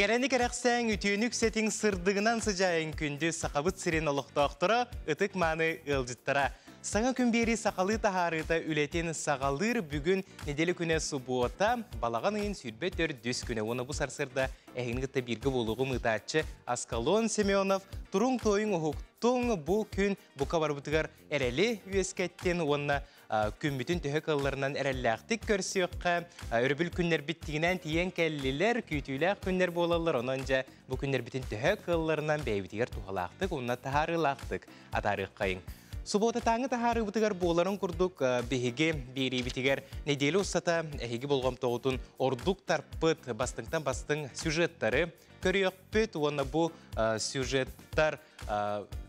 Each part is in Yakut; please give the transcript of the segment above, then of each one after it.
Кэрэни кэрэхсээҥ, үтүөнү үксэтиҥ, сырдыгынан сыдьаайыҥ күндү Сахабыт сирин олохтоохторо, ытык-мааны ыалдьыттара. Саҥа күн биэрии сахалыы таһаарыыта үлэтин саҕалыыр бүгүн неделя күнэ субуота, балаҕан ыйын 24 күнэ уонна бу сарсыарда эһигини кытта бииргэ буолуоҕум ыытааччы Аскалон Семенов туруҥ-туойуҥ уһуктуҥ бу күн бука барыбытыгар эрэли үөскэттин уонна күммүтүн төһө кыалларынан эрэллээхтик көрсүөххэ. Өрөбүл күннэрбит тигинээн тиийэн кэллилэр, күүтүүлээх күннэр буолаллар. Онон дьэ бу күннэрбитин төһө кыалларынан бэйэбитигэр туһалаахтык уонна таһаарыылаахтык атаарыаххайыҥ. Субуотатааҥы таһаарыыбытыгар буоларын курдук биһиги биэриибитигэр нэдиэлэ устата эһиги болҕомтоҕутун ордук тарпыт бастыҥтан бастыҥ сюжеттары көрүөхпүт уонна бу сюжеттар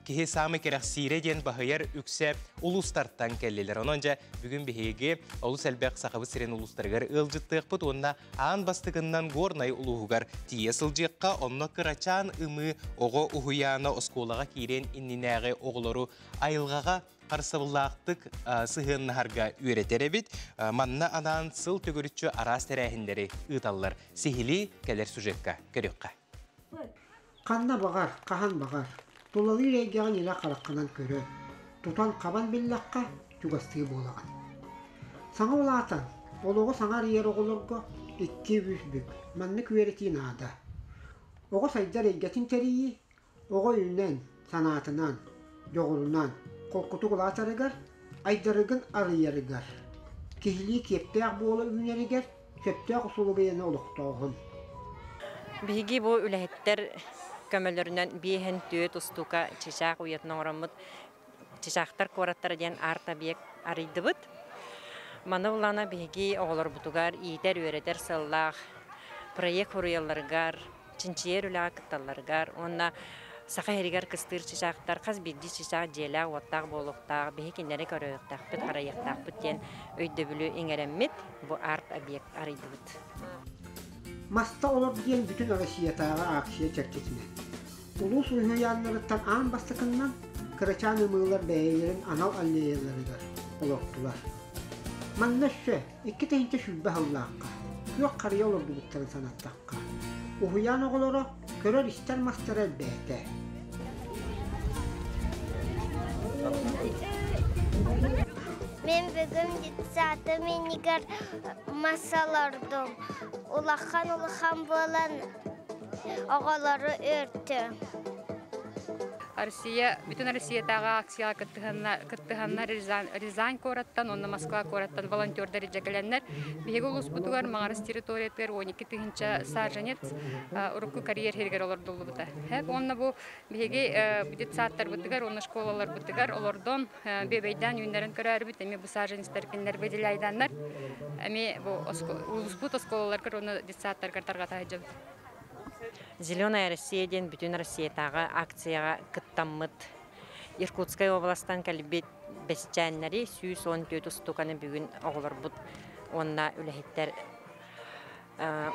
киһи саамай кэрэхсиирэ диэн баһыйар үксэ улуустартан кэллилэр. Онон дьэ бүгүн биһиги олус элбэх Сахабыт сирин улуустарыгар ыалдьыттыахпыт уонна аан бастакыннан Горнай улууһугар тиийэ сылдьыахха, онно кырачаан ымыы оҕо уһуйаана оскуолаҕа киириэн иннинээҕи оҕолору айылҕаҕа харысабыллаахтык сыһыаннаһарга үөрэтэр эбит. Манна анаан сыл төгүрүччү араас тэрээһиннэри ыыталлар. Сиһилии кэлэр сюжекка көрүөххэ. Ханна баҕар, хаһан баҕар, тулалыыр эйгэҕин илэ хараххынан көрөн, тутан-хабан биллэххэ, чугастыы буолаҕын. Саҥа улаатан, олоҕу саҥа арыйар оҕолорго 2-3 бүк маннык үөрэтии наада. Оҕо сайдар эйгэтин тэрийии оҕо өйүнэн, санаатынан, дьоҕурунан холкутук улаатарыгар, айдарыгын арыйарыгар, киһилии киэптээх буола үүнэригэр сөптөөх усулуобуйаны олохтооһун. Биһиги бу үлэһиттэр көмөлөрүнэн биэһин түөрт устуука чычаах уйатын оҥороммут Чычаахтар куораттара диэн арт-объект арыйдыбыт. Маны булана биһиги оҕолорбутугар иитэр-үөрэтэр сыаллаах проект суруйалларыгар, чинчийэр үлэҕэ кытталларыгар уонна Саха сиригэр кыстыыр чычаахтар хас биирдии чычаах дьиэлээх-уоттаах буолуохтаах, биһи кинилэри көрүөхтээхпит, харайыахтаахпыт диэн өйдөбүлү иҥэрэммит бу арт-объект арыйдыбыт. Маста олор диэн бүтүн Россиятааҕы акция чэрчитинэн Улуус уһуйааннарыттан аан бастакыннан кырачаан ымыылар бэйэлэрин анал аллеяларыгар олортулар. Манна өссө 2020 сыллаахха күөх харыйа олордубуттарын санаттахха, уһуйаан оҕолоро көрөр-истэр мастара элбээтэ. Мин бүгүн детсадым иннигэр мас олордум. Улахан-улахан буолан оҕолору үөртү. Россия, бүтүн Россиятааҕы акцияҕа кыттыһаннар Рязань куораттан уонна Москва куораттан волонтердар илдьэ кэлэннэр биһиги улууспутугар Маҥарыс территориятыгар 12 тыһыынча саженец урукку карьер сиригэр олордуллубута. Уонна бу биһиги детсадтарбытыгар уонна школаларбытыгар олордон бүөбэйдээн үүннэрэн көрөөрүбүт эмиэ бу саженецтар кинилэр выделяйданнар эмиэ бу улууспут оскуолаларыгар уонна детсадтарыгар тарҕата сылдьабыт. Зеленая Россия диэн бүтүн Россиятааҕы акцияҕа кыттаммыт Иркутскай уобаластан кэлбит бэсчээннэри 114 устуканы бүгүн оҕолорбут уонна үлэһиттэр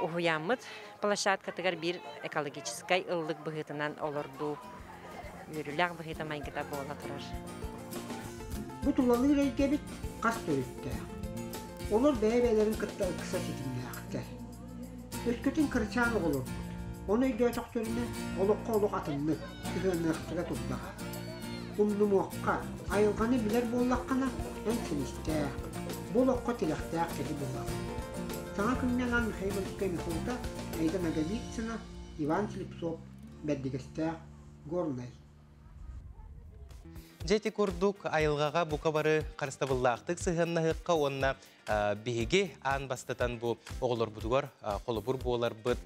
уһуйааммыт площадкатыгар биир экологическай ыллык быһыытынан олордуу үөрүүлээх быһыыта-майгыта буола турар. Бу тулалыыр эйгэбит хас төрүттээх. Олор бэйэ-бэйэлэрин кытта ыкса ситимнээхтэр. Өскөтүн кырачаан оҕолорбут, ону өйдөөтөхтөрүнэ, олоххо олох атыннык сыһыанныахтара турдаҕа. Умнумуохха, айылҕаны билэр буоллаххына, эн силистээх, бу олоххо тирэхтээх киһи буолаҕын. Саҥа күҥҥэ анаан Михаил Ильскай Михута, Аида Ноговицына, Иван Слепцов, Бэрдигэстээх, Горнай. Дьэ ити курдук айылҕаҕа бука бары харыстабыллаахтык сыһыаннаһыахха уонна биһиги аан бастатан бу оҕолорбутугар холобур буоларбыт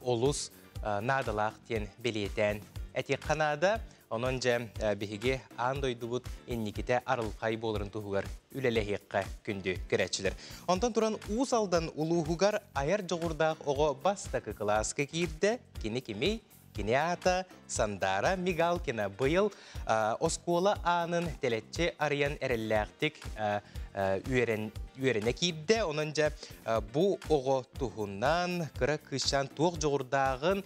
олус наадалаах диэн бэлиэтээн этиэххэ наада. Онон дьэ биһиги аан дойдубут инникитэ арылхай буоларын туһугар үлэлэһиэххэ күндү көрөөччүлэр. Онтон туран Уус Алдан улууһугар айар дьоҕурдаах оҕо бастакы кылааска киирдэ. Кини кимий? Кини аата Сандаара Мигалкина быйыл оскуола аанын тэлэччи арыйан эрэллээхтик үөрэнэ киирдэ. Онон дьэ бу оҕо туһунан кыра кыысчаан туох дьоҕурдааҕын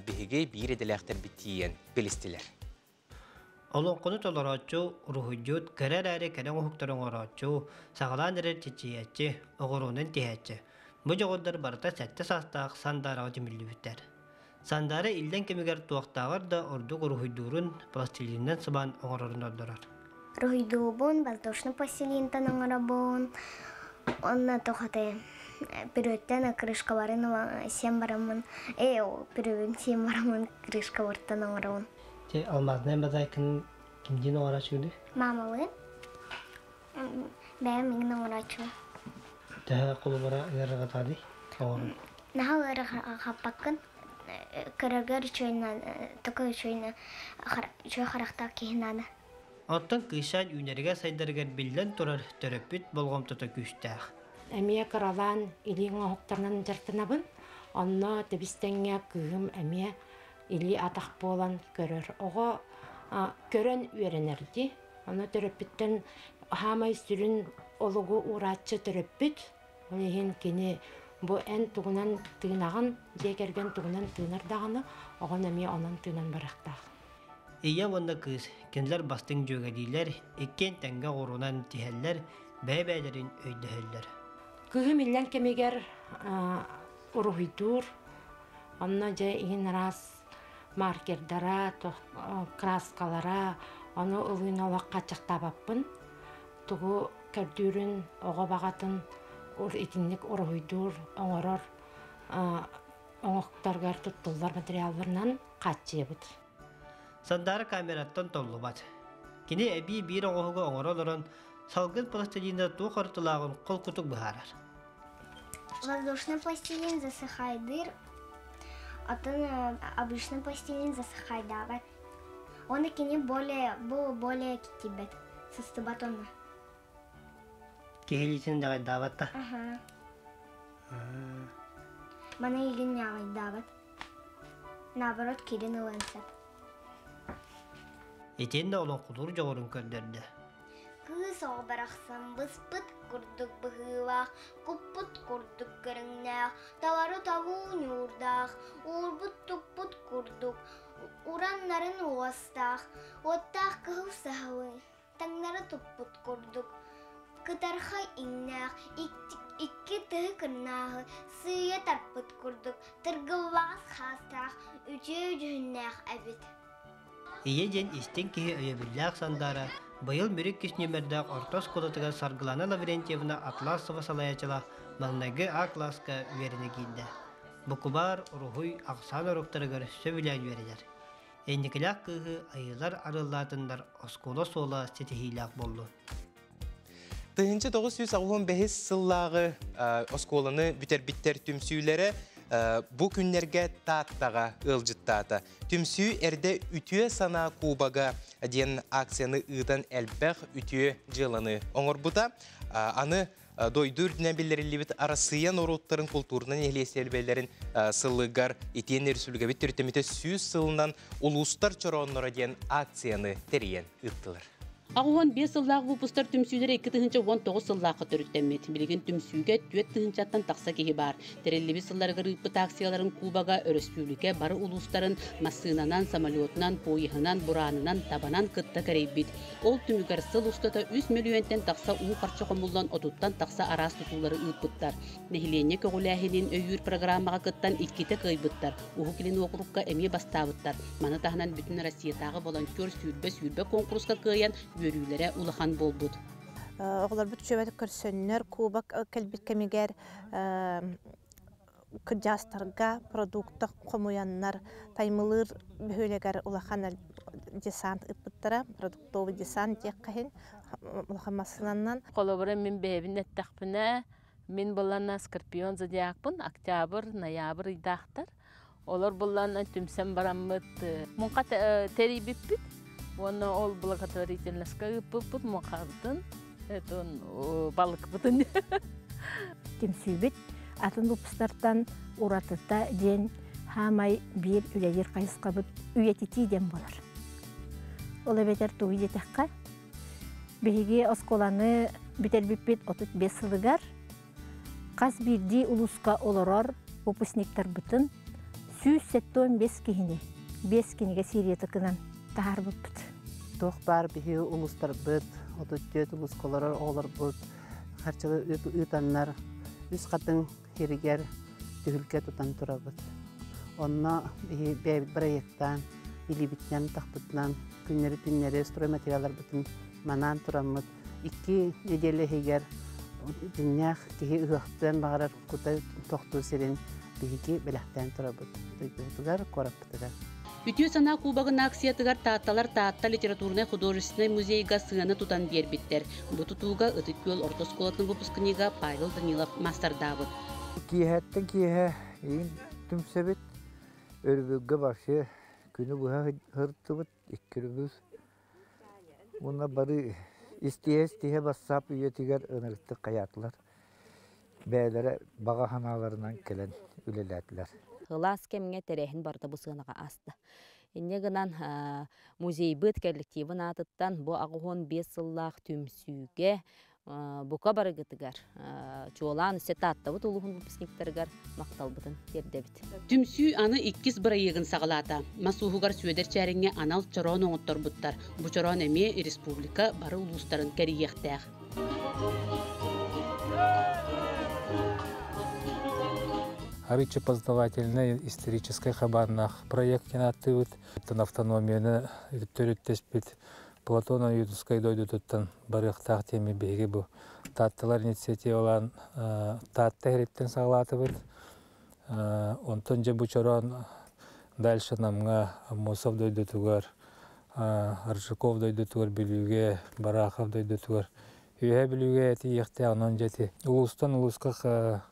биһиги биир идэлээхтэрбит тиийэн билистилэр. Олоҥхону толорооччу, уруһуйдьут, кэрэ эрээри кэрэ оҥоһуктары оҥорооччу, саҕалаан эрэр чинчийээччи, оҕуруонан тиһээччи. Бу дьоҕурдар барыта сэттэ саастаах Сандаараҕа түмүллүбүттэр. Сандаара иллэҥ кэмигэр туохтааҕар да ордук уруһуйдуурун пластилинынан сыбаан оҥорорун ордорор. Уруһуйдуубун, воздушный пластилинтан оҥоробун. Онно тухаты пүрүөттэн крышкаларын сиэн бараммын, э, пүрүөбүн сиэн бараммын крышкалартан оҥоробун. Те алмазная мозаиканы кимдиин оҥорооччугунуй? Маамалыын. Бэйэм миҥин оҥорооччубун. Төһө холобура ыарырҕатаҕыный оҥорон? Наһаа ыарырҕаппаккын. Көрөргөр үчүгэй такой үчүгэй үчүгэй харахтаах киһи наада. Оттон кыысчаан үүнэригэр-сайдарыгар биллэн турар төрөппүт болҕомтото күүстээх. Эмиэ кыралаан илии оҥоһуктарынан дьарыктанабын. Онно тэбис-тэҥҥэ кыыһым эмиэ илии-атах буолан көрөр. Оҕо көрөн үөрэнэр дии. Ону төрөппүттэн хаамай сүрүн олугу уурааччы төрөппүт. Ол иһин кини бу эн тугунан тыынаҕын, дьиэ кэргэн тугунан тыынар даҕаны, оҕон эмиэ онон тыынан барыахтаах. Ийэ уонна кыыс кинилэр бастыҥ дьүөгэлиилэр, иккиэн тэҥҥэ оҕуруунан тиһэллэр, бэйэ-бэйэлэрин өйдөһөллөр. Кыыһым иллэҥ кэмигэр уруһуйдуур, онно дьэ иһин араас маркердара, краскалара, ону ылыыны олох хааччахтаабаппын. Тугу көрдүүрүн, оҕо баҕатын итинник уруһуйдуур, оҥорор оҥоһуктаргар туттуллар материалларынан хааччыйабыт. Сандаара камераттан толлубат. Кини эбии биир оҥоһугу оҥоро олорон, салгын пластилина туох ортолооҕун холкутук быһаарар. Воздушный пластилин засыхайдыыр, атын обычный пластилин засыхайдаабат. Оны кини более, бу более киттибэт, сыстыбат онно. Киһилиитин дьаҕайдаабат да? Аха. Маны илин ньаҕайдаабат. Наоборот, кирин ылан сөп. Итиэннэ олоҥхолуур дьоҕурун көрдөрдө. Кыыс оҕо барахсан быспыт курдук быһыылаах, куппут курдук көрүҥнээх, талары талуу ньуурдаах, уурбут-туппут курдук, уран-нарын уостаах, уоттаах кыһыл саһылы таҥнары туппут курдук, кытархай иҥнээх, икки тыһы кырнааһы сыыйа тарпыт курдук, тыргыллаҕас хаастаах, үтүө дьүһүннээх эбит. Ийэ диэн истиҥ киһи өйөбүллээх Сандаара быйыл Мүрү иккис нүөмэрдээх орто оскуолатыгар Саргылана Лаврентьевна Атласова салайааччылаах маҥнайгы А кылааска үөрэнэ киирдэ. Букубаар, уруһуй, ахсаан уруоктарыгар сөбүлээн үөрэнэр. Инникилээх кыыһы айыылар арыаллаатыннар оскуола суола ситиһиилээх буоллун. 1985 сыллааҕы оскуоланы бүтэрбиттэр түмсүүлэрэ бу күннэргэ Тааттаҕа ыалдьыттаата. Түмсүү эрдэ Үтүө санаа кубога диэн акцияны ыытан элбэх үтүө дьыаланы оҥорбута. Аны дойду үрдүнэн биллэриллибит Арассыыйа норуоттарын култуурунай нэһилиэстибэлэрин сылыгар итиэннэ өрөспүүбүлүкэбит төрүттэммитэ 100 сылынан улуустар чороонноро диэн акцияны тэрийэн ыыттылар. 85 сыллаах выпустар түмсүүлэрэ 2019 сыллаахха төрүттэммит. Билигин түмсүүгэ 4 тыһыынчаттан тахса киһи баар. Тэриллибит сылларыгар ыыппыт акцияларын кубога өрөспүүбүлүкэ бары улуустарын массыынанан, самолетунан, поеһынан, бураанынан, табанан кытта кэрэйбит. Ол түмүгэр сыл устата 3 мөлүйүөнтэн тахса уу харчы хомуллан отуттан тахса араас тутуулары ыыппыттар. Нэһилиэнньэ көҕүлээһинин өйүүр программаҕа кыттан иккитэ кыайбыттар. Уһук Илин уокурукка эмиэ бастаабыттар. Маны таһынан Бүтүн Россиятааҕы волонтер сүүрбэ-сүүрбэ куонкуруска кыайан үөрүүлэрэ улахан буолбут. Оҕолорбут үчүгэйдик көрсөннөр, кубок кэлбит кэмигэр кырдьаастарга продукта хомуйаннар Таймылыыр бөһүөлэгэр улахан десант ыппыттара, продуктовый десант диэххэ иһин улахан массыынанан. Холобура, мин бэйэбин эттэхпинэ, мин булланна Скорпион зодиакпын, октябрь, ноябрь ыйдаахтар. Олор булланна түмсэн бараммыт муҥха тэрийбиппит. Уонна ол благотворительностька ыыппыппыт муҥхабытын, этон балыкпытын. Түмсүүбүт атын выпустартан уратыта диэн хаамай биир үлэлиир хайысхабыт үйэтитии диэн буолар. Ол эбэтэр тугу диэтэххэ, биһиги оскуоланы бүтэрбиппит 35 сылыгар хас биирдии улууска олорор выпускниктарбытын 175 киһини 5 кинигэ сериятыкынан таһаарбыппыт. Туох баар биһи улуустарбыт, 34 улууска олорор оҕолорбут харчылы ыытаннар үс хатыҥ сиригэр түһүлгэ тутан турабыт. Онно биһи бэйэбит бырайыактаан, илиибитинэн, тахпытынан күннэри-түннэри стройматериалларбытын манаан тураммыт 2 нэдиэлэ иһигэр дьиҥнээх киһи ыһыахтыан баҕарар кута тохтуур сирин биһиги бэлэхтээн турабыт дойдубутугар, куораппытыгар. Үтүө санаа кубогын акциятыгар Таатталар Таатта литературнай-художественнай музейга сыана тутан биэрбиттэр. Бу тутууга Ытык Күөл орто оскуолатын выпускнига Павел Данилов маастардаабыт. Киэһэттэн киэһэ иин түмсэбит. Өрөбүлгэ вообще күнү быһа сырыттыбыт, икки өрөбүл. Уонна бары истиһэ-истиһэ бассаап үйэтигэр ынырыктык хайаатылар. Бэйэлэрэ баҕа санааларынан кэлэн үлэлээтилэр. Кылаас кэмҥэ тэрээһин барыта бу сыанаҕа ааста. Инньэ гынан музейбыт коллективын аатыттан бу 85 сыллаах түмсүүгэ бука барыгытыгар чуолаан өссө Тааттабыт улууһун выпускниктарыгар махталбытын тиэрдэбит. Түмсүү аны иккис бырайыагын саҕалаата. Мас ууһугар Сүөдэр Чээриҥҥэ анал чороон оҥотторбуттар. Бу чороон эмиэ республика бары улуустарын кэрийиэхтээх. Арычы познавательный историческай хабааннаах проект диэн ааттыыбыт. Автономияны төрүттеспит Платон Ойуунускай дойдутуттан барыахтаах тиэми биһиги бу Таатталар инициативалаан Таатта иһириттэн саҕалаатыбыт. Онтон дьэ бу чороон дальше Намҥа Аммосов дойдутугар, Аржаков дойдутугар, Бүлүүгэ, Барахов дойдутугар, Үөһээ Бүлүүгэ тиийиэхтээх. Онон дьэ ити улуустан улууска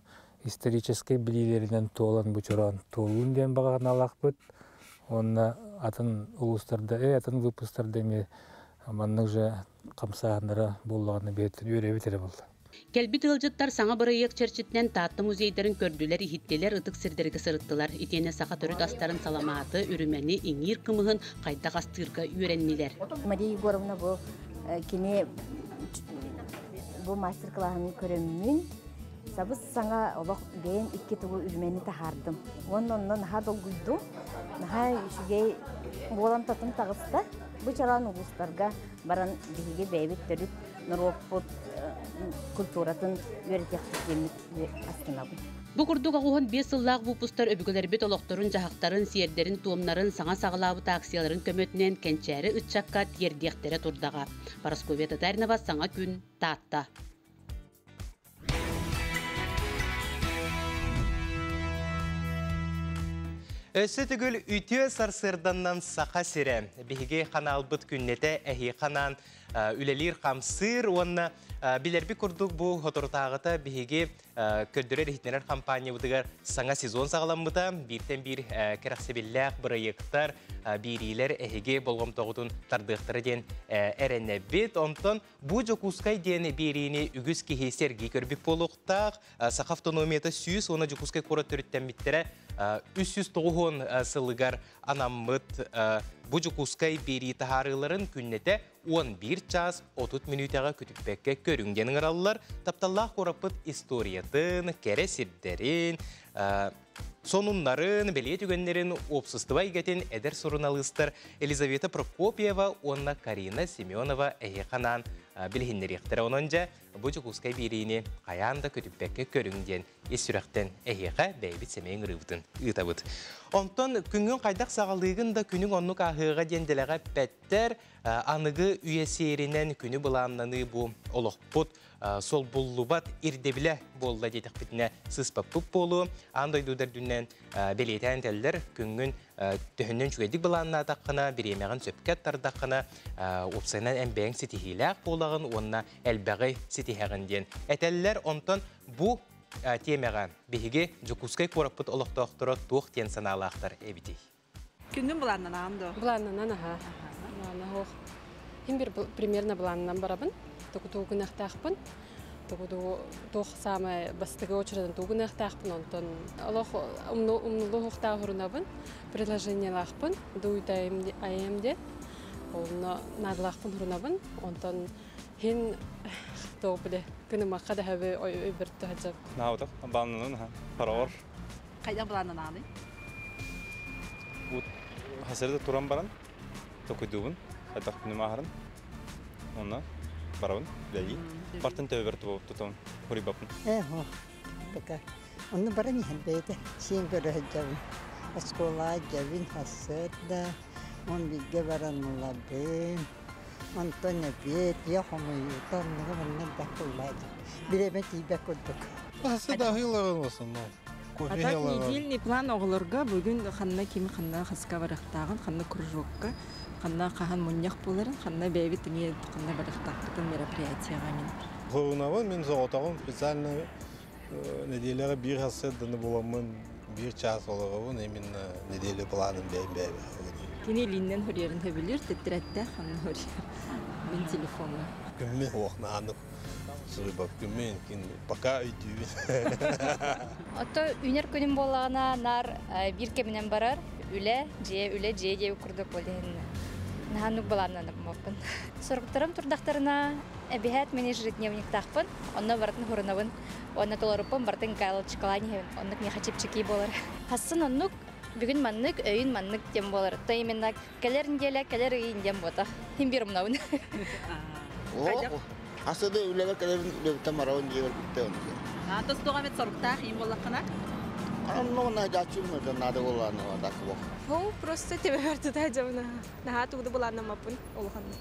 историческай билиилэринэн туолан бу чороон туолуун диэн баҕа санаалаахпыт. Уонна атын улуустарда, атын выпусктарда эмиэ маннык же хамсааһыннара буоллаҕына биһиттэн үөрэбит эрэ буолла. Кэлбит ыалдьыттар саҥа бырайыак чэрчитинэн Таатта музейдарын көрдүлэр-иһиттилэр, ытык сирдэргэ сырыттылар. Итиэннэ саха төрүт астарын саламааты, үрүмэни, иҥиир кымыһын хайдах астыырга үөрэннилэр. Мария Егоровна бу кини бу мастер-классын көрөммүн сабыс саҥа олох бэйэм икки тугу үрүмэни таһаардым. Уонна онно наһаа долгуйдум. Наһаа үчүгэй буолан татым таҕыста. Бу чараан улуустарга баран биһиги бэйэбит төрүт норуоппут культуратын үөрэтиэхпит диэммит астынабын. Бу курдук 85 сыллаах выпустар өбүгэлэрбит олохторун-дьаһахтарын, сиэрдэрин-туомнарын саҥа саҕалаабыт акцияларын көмөтүнэн кэнчээри ыччакка тиэрдиэхтэрэ турдаҕа. Парасковья Татаринова, Саҥа күн, Таатта. Өссө төгүл үтүө сарсыарданнан Саха сирэ. Биһиги ханаалбыт күннэтэ эһи ханаан үлэлиир хамсыыр уонна билэрби курдук бу соторутааҕыта биһиги көрдөрөр иһитиннэрэр компаниябытыгар саҥа сезон саҕаламмыта. Бииртэн биир кэрэхсэбиллээх бырайыактар, биэриилэр эһиги болҕомтоҕутун тардыахтара диэн эрэнэбит. Онтон бу Дьокуускай диэн биэриини үгүс киһи сэргии көрбүт буолуохтаах. Саха автономията 100 уонна Дьокуускай куорат төрүттэммиттэрэ 390 сылыгар анаммыт бу Дьокуускай биэрии таһаарыыларын күннэтэ 11 час 30 мүнүүтэҕэ көтүппэккэ көрүҥ диэн ыҥыраллар. Тапталлаах куораппыт историятын, кэрэ сирдэрин, сонуннарын, бэлиэ түгэннэрин уопсастыба эйгэтин эдэр суруналыыстар Елизавета Прокопьева уонна Карина Семенова эһиэхэ анаан билиһиннэриэхтэрэ. Онон дьэ, бу Дьокуускай биэриини хайаан да көтүппэккэ көрүҥ диэн ис сүрэхтэн эһиэхэ бэйэбит сэмэй ыҥырыыбытын ыытабыт. Онтон күҥҥүн хайдах саҕалыыгын да күнүҥ оннук ааһыаҕа диэн дэлэҕэ эппэттэр. Аныгы үйэ сиэринэн күнү былааннаныы бу олохпут солбуллубат ирдэбилэ буолла диэтэхпитинэ сыыспаппыт буолуо. Аан дойду үрдүнэн бэлиэтээн этэллэр, күҥҥүн төһөннөн үчүгэйдик былааннаатаххына, бириэмэҕин сөпкө аттардаххына, уопсайынан эн бэйэҥ ситиһиилээх буолаҕын уонна элбэҕи ситиһэҕин диэн этэллэр. Онтон бу тиэмэҕэ биһиги Дьокуускай куораппыт олохтоохторо туох диэн санаалаахтар эбитий? Күнгүн былааннанаҕын дуо? Былааннанан аха. Былаана суох. Хин бир примерно былааннан барабын. Тугу тугу гыныахтаахпын. Тугу туох самай бастакы очередын тугу гыныахтаахпын. Онтон олох умнулу хуохтаах урунабын. Предложениелаахпын. Дуйта айым диэн. Онно наадалаахпын урунабын. Онтон хин туох биле күнүмакка да хөбү өйбөр төһөжөп. Наутов баланнанан аха. Пароор. Хайдах былааннанаҕыный? Бу хасырда туран баран токуйдуубун, хайдах күнүм ааһарын. Онно барабын, үлэлии. Бартын төбөбөр тутун хуруйбаппын. Ээ, така. Онно баран иһэн бэйэтэ сиэн көрө сылдьабын. Оскуолаҕа дьэбин сарсыарда 11-гэ баран ылабын. Онтон эбиэт, ийэ хомуйуута оннуга манна элбэх буоллаҕа Бириэмэ тиийбэт курдук. Сыда аһыыларын в основном. А так недельный план оҕолорго бүгүн ханна ким ханна хаска барыахтааҕын, ханна кружокка, ханна хаһан мунньах буоларын, ханна бэйэбит эмиэ ханна барыахтаахпытын мероприятияҕа мин. Хорунабын мин соҕотоҕун специально нэдиэлэҕэ биир сарсыарданы буламмын биир чаас олоробун именно неделя планын бэйэм бэйэбэ. Кини илииннэн хоруйарын сөбүлүүр, тэтэрэттээх ханна хоруйар. Мин телефоҥҥа. Күммүн уохнааннык суруйбаппын кин пока өйдүүбүн. Ото үүнэр күнүм буоллаҕына наар биир кэминэн барар үлэ, дьиэ, үлэ, дьиэ диэбит курдук буолла Наһаа былааннанаммаппын. Соруктарым турдахтарына эбиһээт мин ежедневниктаахпын, онно барытын хурунабын, уонна толоруппун барытын галочкалаан иһэбин. Оннук миэхэ чэпчэки буолар. Хассын оннук, бүгүн маннык, өйүн маннык диэн буолар. То именно кэлэр неделя, кэлэр ыйын диэн буотах. Хим бир умнабын. Асыды үлэбэр кэлэбин үлэбиттэн барабын диэбэр бүттэ оны. Тостуға мет соруктаах им боллаққына? Онно жачым надо было так вот. Ол просто тебебер тута жабына. Наһаа тугу былааннаммаппын улаханна.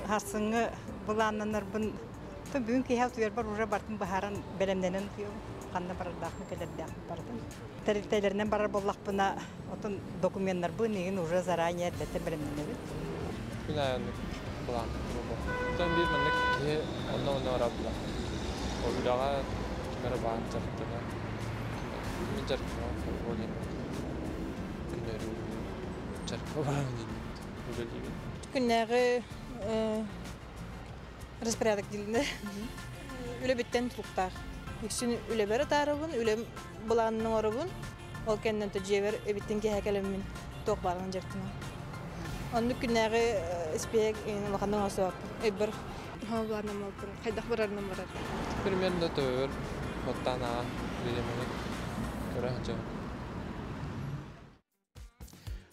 Харсыңы былааннанарбын бүгүн киһи туярбар уже бартын баһаран бэлэмнэнэн ханна барардаахмын кэлэрдээх бардым. Тэрилтэлэринэн барар боллахпына отон документтарбын игин уже заранее эрдэттэн бэлэмнэнэбит. Күн аайы план Тон биир маннык киһи онно-онно барар буолар. Ол үлэҕэ ким эрэ баан дьарыктанар. Мин дьарыктанар футбол диэн күннэри дьарыкка барабын үлэлиибин. Күннээҕи распорядок дииллэр. Үлэбиттэн тутулуктаах. Үксүн үлэбэр атаарабын, үлэм былаанын оҥоробун. Ол кэннэ дьиэбэр эбиттэн киэһэ кэлэммин туох баарынан дьарыктанабын. Оннук күннээҕи испиэк улаханнык оҥостубаппын. Өйбөр былааннаммаппын. Хайдах барарынан барар. Примерно төбөбөр оттаан ааҕан бириэмэни көрө сылдьабын.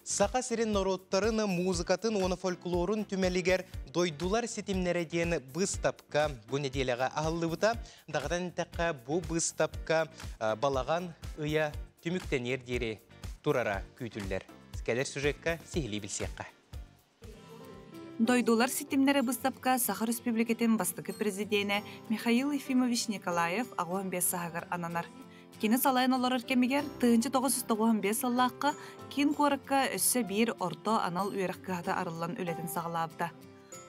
Саха сирин норуоттарын музыкатын уонна фольклорун түмэлигэр «Дойдулар ситимнэрэ» диэн быыстапка бу нэдиэлэҕэ аһыллыбыта. Даҕатан эттэххэ, бу быыстапка балаҕан ыйа түмүктэниэр диэри турара күүтүллэр. Кэлэр сюжекка сиһилии билсиэххэ. Дойдулар ситимнэрэ быыстапка Саха Республикатын бастакы президенэ Михаил Ефимович Николаев 85 сааһыгар ананар. Кини салайан олорор кэмигэр 1995 сыллаахха киин куоракка өссө биир орто анал үөрэх кыһата арыллан үлэтин саҕалаабыта.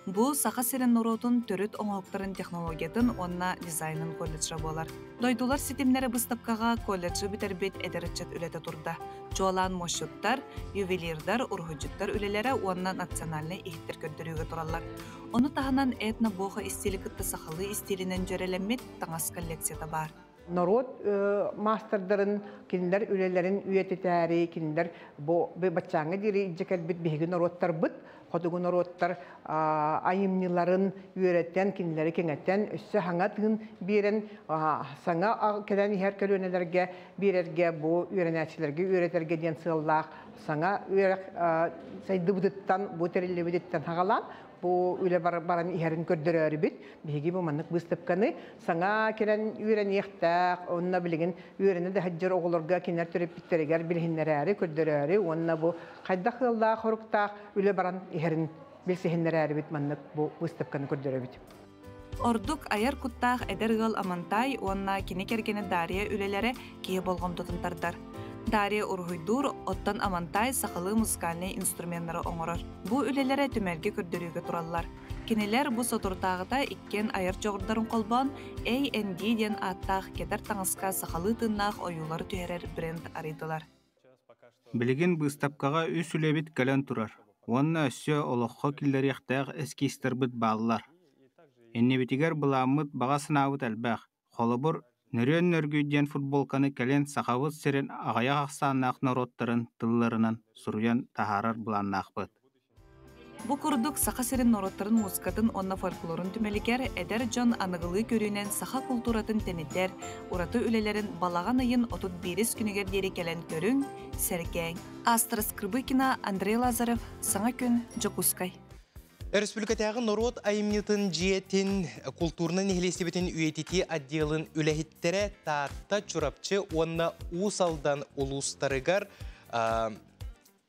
Бу Саха сирин норуотун төрүт оҥоһуктарын технологиятын уонна дизайнын колледжа буолар. Дойдулар ситимнэрэ быыстапкаҕа колледжы бүтэрбит эдэр ыччат үлэтэ турда. Чуолаан муосчуттар, ювелирдар, уруһуйдьуттар үлэлэрэ уонна национальнай иһиттэр көрдөрүүгэ тураллар. Ону таһынан этно-боха истиили кытта сахалыы истиилинэн дьүөрэлэммит таҥас коллекцията баар. Норуот маастардарын кинилэр үлэлэрин үйэтитээри, кинилэр бу баччааҥҥа диэри илдьэ кэлбит биһиги норуоттарбыт, хотугу норуоттар айымньыларын үөрэтэн, кинилэри кэҥэтэн, өссө саҥа тыын биэрэн, саҥа кэлэн иһэр көлүөнэлэргэ биэрэргэ, бу үөрэнээччилэргэ үөрэтэргэ диэн сыаллаах саҥа үөрэх сайдыбытыттан, бу тэриллибититтэн хаҕалаан, бу үлэ баран иһэрин көрдөрөөрүбүт. Биһиги бу маннык быыстапканы саҥа кэлэн үөрэниэхтээх, онно билигин үөрэнэ да сылдьар оҕолорго кинилэр төрөппүттэригэр билиһиннэрээри, көрдөрөөрү уонна бу хайдах ыаллаах, хоруктаах үлэ баран иһэрин билсиһиннэрээрибит маннык бу быыстапканы көрдөрөбүт. Ордук айар куттаах эдэр ыал Амантай уонна кини кэргэнэ Дария үлэлэрэ киһи болҕомтотун тардар. Дария уруһуйдуур, оттон Амантай сахалыы музыкальнай инструменнары оҥорор. Бу үлэлэрэ түмэлгэ көрдөрүүгэ тураллар. Кинилэр бу соторутааҕыта иккиэн айар дьоҕурдарын холбоон A&D диэн ааттаах кэтэр таҥаска сахалыы тыыннаах ойуулары түһэрэр бренд арыйдылар. Билигин быыстапкаҕа үс үлэбит кэлэн турар уонна өссө олоххо киллэриэхтээх эскизтэрбит бааллар. Иннибитигэр былааммыт, баҕа санаабыт элбэх. Холобур, Нөрүөн Нөргүй диэн футболканы кэлин Сахабыт сирин аҕыйах ахсааннаах норуоттарын тылларынан суруйан таһаарар былааннаахпыт. Бу курдук Саха сирин норуоттарын музыкатын уонна фольклорун түмэлигэр эдэр дьон аныгылыы көрүүнэн саха култууратын тэнитэр, ураты үлэлэрин балаҕан ыйын 31 күнүгэр диэри кэлэн көрүҥ, сэргээҥ. Астра Скрыбыкина, Андрей Лазарев, Саҥа күн, Дьокуускай. Өрөспүүбүлүкэтээҕи норуот айымньытын дьиэтин култуурунай нэһилиэстибэтин үйэтитии отделын үлэһиттэрэ Таатта, Чурапчы уонна Уус Алдан улуустарыгар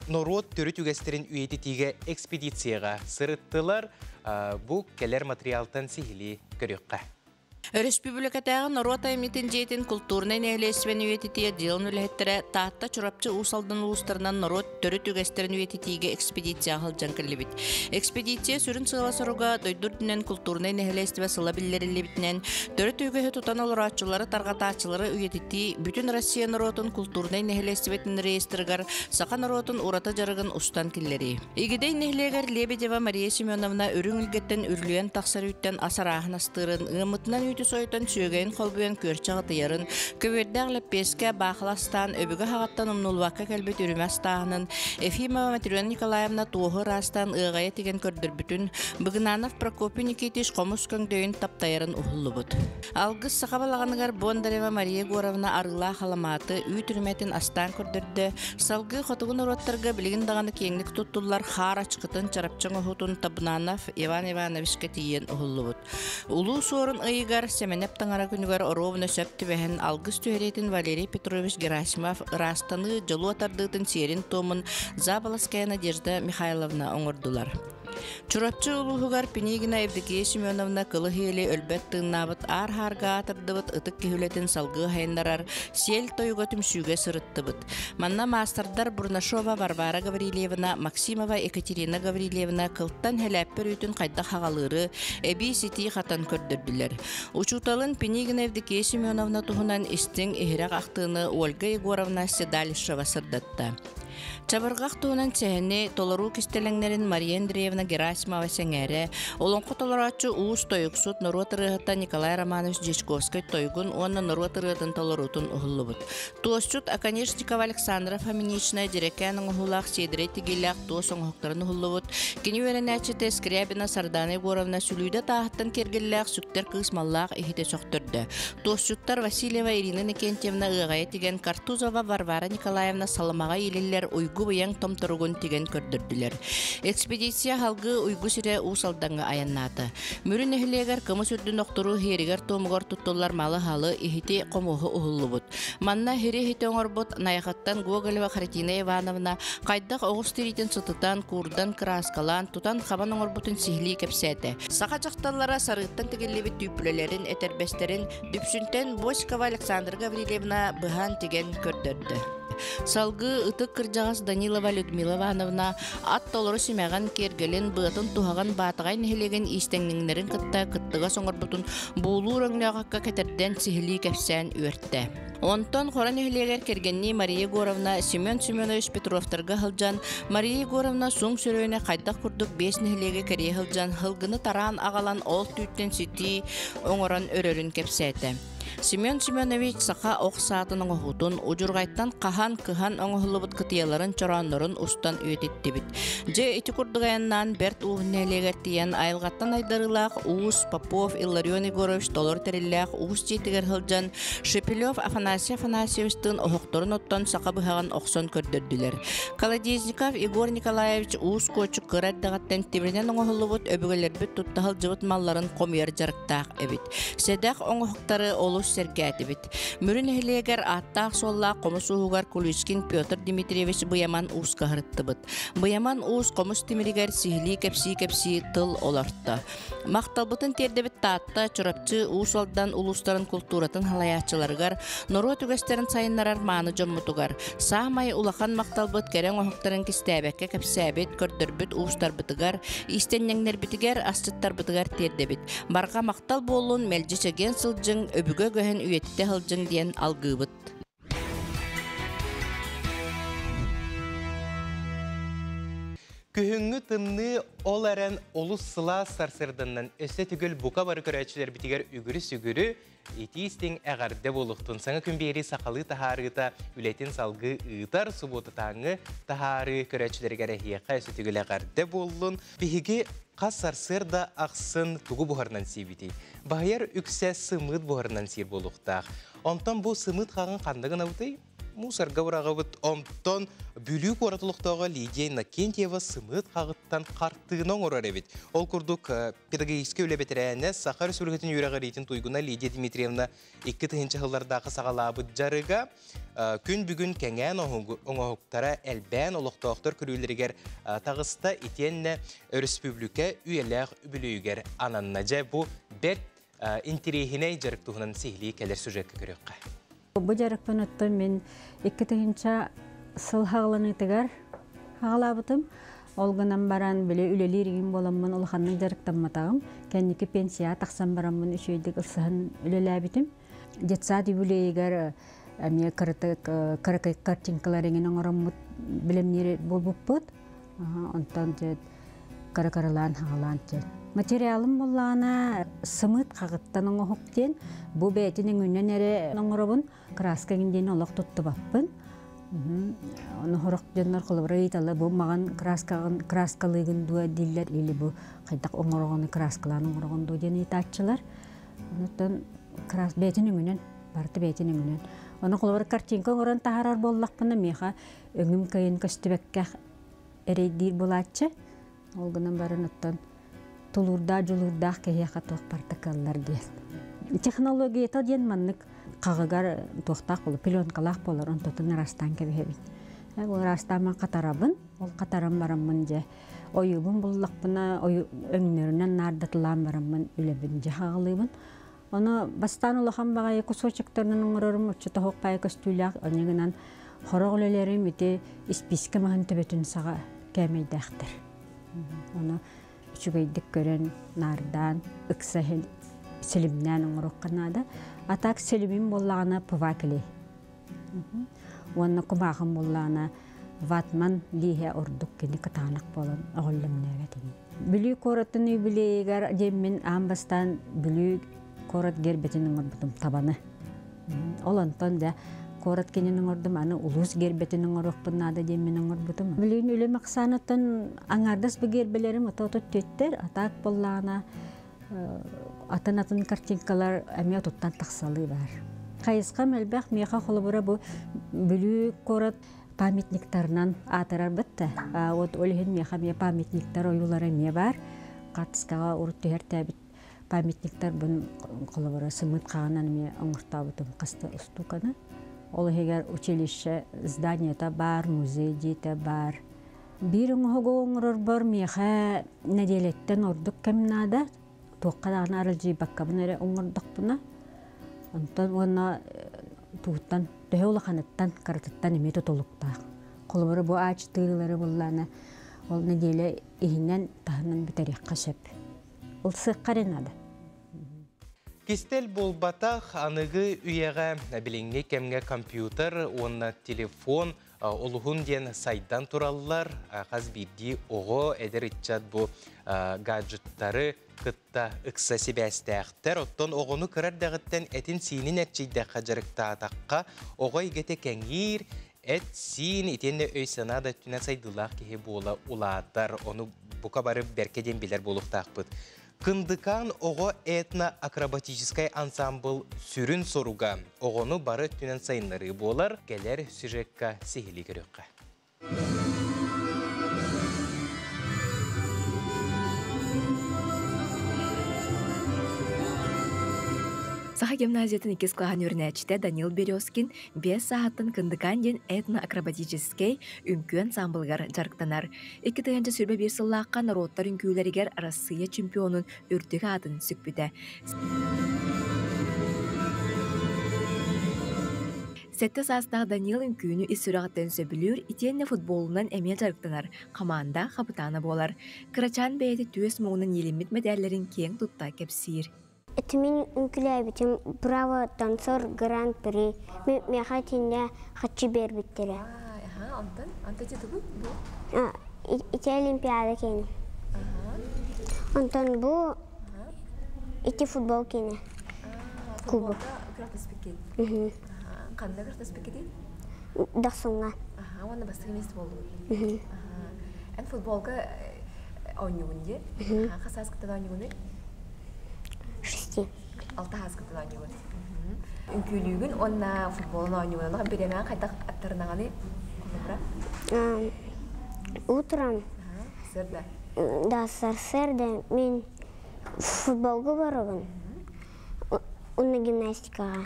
Норуот төрүт үгэстэрин үйэтитиигэ экспедицияҕа сырыттылар. Бу кэлэр материалтан сиһилии көрүөххэ. Өрөспүүбүлүкэтээҕи норуот айымньытын дьиэтин култуурунай нэһилиэстибэни үйэтитиигэ дьыалын үлэһиттэрэ Таатта, Чурапчы, Уус Алдан улуустарынан норуот төрүт үгэстэрин үйэтитиигэ экспедицияҕа сылдьан кэллибит. Экспедиция сүрүн сыала-соруга дойду үрдүнэн култуурунай нэһилиэстибэ сыла биллэриллибитинэн, төрүт үгэһи тутан олорооччулары, тарҕатааччылары үйэтитии бүтүн Россия норуотун култуурунай нэһилиэстибэтин реестрыгар саха норуотун ураты дьарыгын устан киллэрии. Игидэй нэһилиэгэр Лебедева Мария Семеновна үрүҥ илгэттэн үрүлүйэн тахсар үүттэн ас арааһын астыырын, ыаммытынан үүтү сойутан сүөгэйин холбуйан күөрчэх ытыйарын, көбүөрдээх лэппиэскэ баахыла астаан өбүгэ хаҕыттан умнуллубакка кэлбит үрүмэ астааһынын Ефимова Матрена Николаевна туоһу ыраастаан ыаҕайа тигэн көрдөрбүтүн, Быгынанов Прокопий Никитич хомус көҥдөйүн таптайарын уһуллубут. Алгыс саха балаҕаныгар Бондарева Мария Егоровна арыылаах аламааты үүт үрүмэтин астаан көрдөрдө. Салгыы хотугу норуоттарга билигин даҕаны киэҥник туттуллар хаар ачкытын чарапчы оҥоһуутун Табунанов Иван Ивановичка тиийэн уһуллубут. Улуу Суорун ыйыгар Сэмэнэп таҥара күнүгэр оруобуна сөп түбэһэн алгыс түһэриитин Валерий Петрович Герасимов ыраастаныы дьолуо тардыытын сиэрин-туомун Заболоцкая Надежда Михайловна оҥордулар. Чурапчы улууһугар Пинигина Евдокия Семеновна кылы-иһили өлбөт тыыннаабыт аар-хаарга аатырдыбыт ытык киһи үлэтин салгыы сайыннарар сиэл тойуга түмсүүгэ сырыттыбыт. Манна маастардар Бурнашова Варвара Гаврильевна, Максимова Екатерина Гаврильевна кылтан хэлээппэр үүтүн хайдах хаҕалыыры эбии ситии хатан көрдөрдүлэр. Учууталын Пинигина Евдокия Семеновна туһунан истиҥ иһирэх ахтыыны Ольга Егоровна Седалищева сырдатта. Чабырҕах туһунан сэһэни толоруу кистэлэҥнэрин Мария Андреевна Герасимова сэҥээрэ, олоҥхо толорооччу уус тойуксут норуот ырыаһыта Николай Романович Дьячковскай тойгун уонна норуот ырыатын толоруутун уһуллубут. Туосчут Оконешникова Александра Фоминична дьэрэкээн оҥоһуулаах сиэдэрэй тигиилээх туос оҥоһуктарын уһуллубут. Кини үөрэнээччитэ Скрябина Сардана Егоровна сүлүүдэ тааһыттан киэргэллээх сүктэр кыыс маллаах иһитэ сөхтөрдө. Туосчуттар Васильева Ирина Никентьевна ыаҕайа тигэн Картузова Варвара Николаевна саламаҕа иилиллэр уйгу-быйаҥ томторугун тигэн көрдөрдүлэр. Экспедиция салгыы Уйгу сирэ Уус Алдаҥҥа айаннаата. Мүрү нэһилиэгэр кымыс үрдүн охторуу иһиэригэр-туомугар туттуллар малы-халы, иһити, хомуһу уһуллубут. Манна иһири иһити оҥорбут Найахаттан Гоголева Харитина Ивановна хайдах оҕус тириитин сытытан, куурдан, кырааскалаан, тутан-хабан оҥорбутун сиһилии кэпсээтэ. Саха дьахталлара сарыыттан тигиллибит түүппүлэлэрин, этэрбэстэрин Дүпсүнтэн Босикова Александра Гаврильевна быһаан тигэн көрдөрдө. Салгыы ытык кырдьаҕас Данилова Людмила Ивановна ат толору симэҕин, киэргэлин, быатын-туһаҕын Баатаҕай нэһилиэгин иистэҥниҥнэрин кытта кыттыгас оҥорбутун буулуур өҥнөөх акка кэтэрдэн сиһилии кэпсээн үөртэ. Онтон Хоро нэһилиэгэр кэргэннии Мария Егоровна Семен Семенович Петровтарга сылдьан, Мария Егоровна суҥ сөрүөнэ хайдах курдук биэс нэһилиэги кэрийэ сылдьан, һылгыны тараан аҕалан ол түүттэн ситии оҥорон өрөрүн кэпсээтэ. Семен Семенович саха ох саатын оҥоһуутун, удьурҕайтан хаһан, кыһан оҥоһуллубут кытыйаларын чорооннорун устан үйэтиттибит. Дьэ, ити курдук айаннаан Бэрт Ууһун нэһилиэгэр тиийэн айылҕаттан айдарыылаах Уус Попов Илларион Егорович толору тэриллээх уус дьиэтигэр сылдьан Шепелев Афанасий Афанасьевичтыын оһохторун оттон саха быһаҕын охсон көрдөрдүлэр. Колодезников Егор Николаевич уус куочук кыра эрдэҕиттэн тимиринэн оҥоһуллубут өбүгэлэрбит тутта сылдьыбыт малларын хомуйар дьарыктаах эбит. Сэдэх оҥоһуктары олус сэргээтибит. Мүрү нэһилиэгэр ааттаах-суоллаах хомус ууһугар Куличкин Петр Дмитриевич Быйаман ууска сырыттыбыт. Быйаман уус хомус тимиригэр сиһилии кэпсии-кэпсии тыл олорто. Махталбытын тиэрдэбит Таатта, Чурапчы, Уус Алдан улуустарын култууратын салайааччыларыгар, норуот үгэстэрин сайыннарар мааны дьоммутугар, саамай улахан махталбыт кэрэ оҥоһуктарын кистээбэккэ кэпсээбит, көрдөрбүт уустарбытыгар, иистэнньэҥнэрбитигэр, асчыттарбытыгар тиэрдэбит. Барҕа махтал буоллун, мэлдьи чэгиэн сылдьыҥ, өбүгэ үгэһин үйэтитэ сылдьыҥ диэн алгыыбыт. Күһүҥҥү тымныы ол эрэн олус сылаас сарсыарданнан өссө түгэл бука бары көрөөччүлэрбитигэр үгүрү-сүгүрү итии-истиҥ эҕэрдэ буолуохтун. Саҥа күн биэрии сахалыы таһаарыыта үлэтин салгыы ыытар субуотатааҥҥы таһаарыы көрөөччүлэригэр эһиэхэ өссө түгэл эҕэрдэ буоллун. Биһиги хас сарсыарда ахсын тугу буһарынан сиибитий? Баһыйар үксэ сымыыт буһарынан сиир буолуохтаах. Онтон бу сымыыт хаҕын ханна гынабытый? Мусорга быраҕабыт. Онтон Бүлүү куорат олохтооҕо Лидия Иннокентьева сымыыт хаҕыттан хартыына оҥорор эбит. Ол курдук, педагогическай үлэ бэтэрээнэ, Саха Республикатын үөрэҕириитин туйгуна Лидия Дмитриевна 2000 сыллардаахы саҕалаабыт дьарыга күн бүгүн кэҥээн оҥоһуктара элбээн олохтоохтор көрүүлэригэр таҕыста итиэннэ өрөспүүбүлүкэ үйэлээх үбүлүөйүгэр ананна. Дьэ, бу бэрт интириэһинэй дьарык туһунан сиһилии кэлэр сюжекка көрүөххэ. Бу дьарыкпын оттон мин 2000 сыл хаҕыланыытыгар хаҕалаабытым. Ол гынан баран били үлэлиир игин буоламмын улаханнык дьарыктамматаҕым. Кэнники пенсияҕа тахсан бараммын үчүгэйдик ылсыһан үлэлээбитим. Детсад юбилейыгар эмиэ кыратык кыракый картинкалар эҥин оҥороммут билэмниир буолбуппут. Онтон кыра-кыралаан хаҕалаан Материалым буоллаҕына сымыыт хаҕыттан оҥоһук диэн бу бэйэтин өҥүнэн эрэ оҥоробун. Краска эҥин диэн олох туттубаппын. Ону сорох дьоннор холобура ыйыталлар бу маҕан краскаҕын краскалыыгын дуо дииллэр или бу хайдах оҥороҕун краскалаан оҥороҕун дуо диэн ыйытааччылар. Онуттан крас бэйэтин өҥүнэн барыта бэйэтин өҥүнэн. Ону холобура картинка оҥорон таһаарар буоллахпына миэхэ өҥүм кыайан көстүбэккэ эрэйдиир буолааччы. Ол гынан баран оттон тулуурдаах, дьулуурдаах киһиэхэ туох барыта кыаллар диэн. Технологията диэн маннык хаҕыгар туохтаах болар, пленкалаах болар, онтотун ыраастаан кэбиһэбин. Ол ыраастааман хатарабын, ол хатаран бараммын дьэ ойуубун буллахпына өҥнөрүнэн наардатылаан бараммын үлэбин дьэ хаҕылыыбын. Ону бастаан улахан баҕайы кусочектарынан оҥорорум оччотоһуох баайы көстүүлээх онньу гынан хорох үлэлэрим ити испиискэ маһын төбөтүн саҕа кээмэйдээхтэр. Ону үчүгэйдик көрөн, наардаан, ыкса силимнээн оҥоруохха наада. А так силимим буоллаҕына пвакли. Уонна кумааҕым буоллаҕына ватман лииһэ ордук кини кытаанах буолан оҕолломнөөбөт ини. Бүлүү куоратын юбилейыгар диэммин аан бастаан Бүлүү куорат гербэтин оҥорбутум табаны. Ол онтон да куорат кинин оҥордум, аны улуус гербэтин оҥоруохпун наада диэммин оҥорбутум. Билигин үлэм ахсааныттан аҥаардас бу гербэлэрим ото түөттэр, атаак буоллаҕына атын-атын картинкалар эмиэ отуттан тахсалыы баар. Хайысхам элбэх, миэхэ холобура бу Бүлүү куорат памятниктарынан аатырарбыт да. Вот ол иһин миэхэ эмиэ памятниктар ойуулара эмиэ баар. Хаартыскаҕа урут түһэртээбит памятниктарбын холобура сымыыт хаҕынан эмиэ оҥортообутум хаста устууканы. Ол иһигэр училище зданиета баар, музей дьиэтэ баар. Биир оҥоһугу оҥорорбор миэхэ нэдиэлэттэн ордук кэм наада. Туохха даҕаны аралдьыйбаккабын эрэ оҥордохпуна. Онтон уонна тугуттан төһө улаханыттан, кыратыттан эмиэ тутулуктаах. Холобура бу аачытыылары буллаана ол нэдиэлэ иһинэн таһынан бүтэриэххэ сөп. Ылсыахха эрэ наада. Кистэл буолбатах, аныгы үйэҕэ билиҥҥи кэмҥэ компьютер уонна телефон олуһун диэн сайдан тураллар. Хас биирдии оҕо, эдэр ыччат бу гаджеттары кытта ыкса сибээстээхтэр. Оттон оҕону кыра эрдэҕиттэн этин-сиинин эрчийдэххэ, дьарыктаатахха, оҕо эйгэтэ кэҥиир, эт-сиин итиэннэ өй-санаа да өттүнэн сайдыылаах киһи буола улаатар. Ону бука бары бэркэ диэн билэр буолуохтаахпыт. Кындыкаан оҕо этно-акробатическай ансамбыл сүрүн соруга оҕону бары өттүнэн сайыннарыы буолар. Кэлэр сюжекка сиһилии көрүөххэ. Саха гимназиятын иккис кылааһын үөрэнээччитэ Данил Березкин 5 сааһыттан Кындыкаан диэн этно-акробатическай үҥкүү ансамблыгар дьарыктанар. 2021 сыллаахха норуоттар үҥкүүлэригэр Арассыыйа чемпионун үрдүк аатын сүкпүтэ. Сэттэ саастаах Данил үҥкүүнү ис сүрэҕиттэн сөбүлүүр итиэннэ футболунан эмиэ дьарыктанар, хамаанда хапытаана буолар. Кырачаан бэйэтэ түөс муҥунан иилиммит мэтээллэрин киэҥ тутта кэпсиир. Ити мин үҥкүүлээбитим Браво танцор гран-при. Миэхэ итиннэ хаччы биэрбиттэрэ. Онтон? Онтон ити тугуй бу? Ити Олимпиада киэнэ. Онтон бу ити футбол киэнэ. Кубок. Күрэхтэспиккит? Ханна күрэхтэспиккитий? Дохсуҥҥа. Уонна бастакы миэстэ буоллугут? Эн футболга оонньуугун дии? Хас сааскыттан оонньуугунуй? Шести. Алта сааскыттан оонньуугун. Үҥкүүлүүгүн уонна футболун оонньуугун онно бириэмэҕин хайдах аттарынаҕыный? Холобура? Утром. Сарсыарда. Да, сарсыарда мин футболга барабын. Уонна гимнастикаҕа.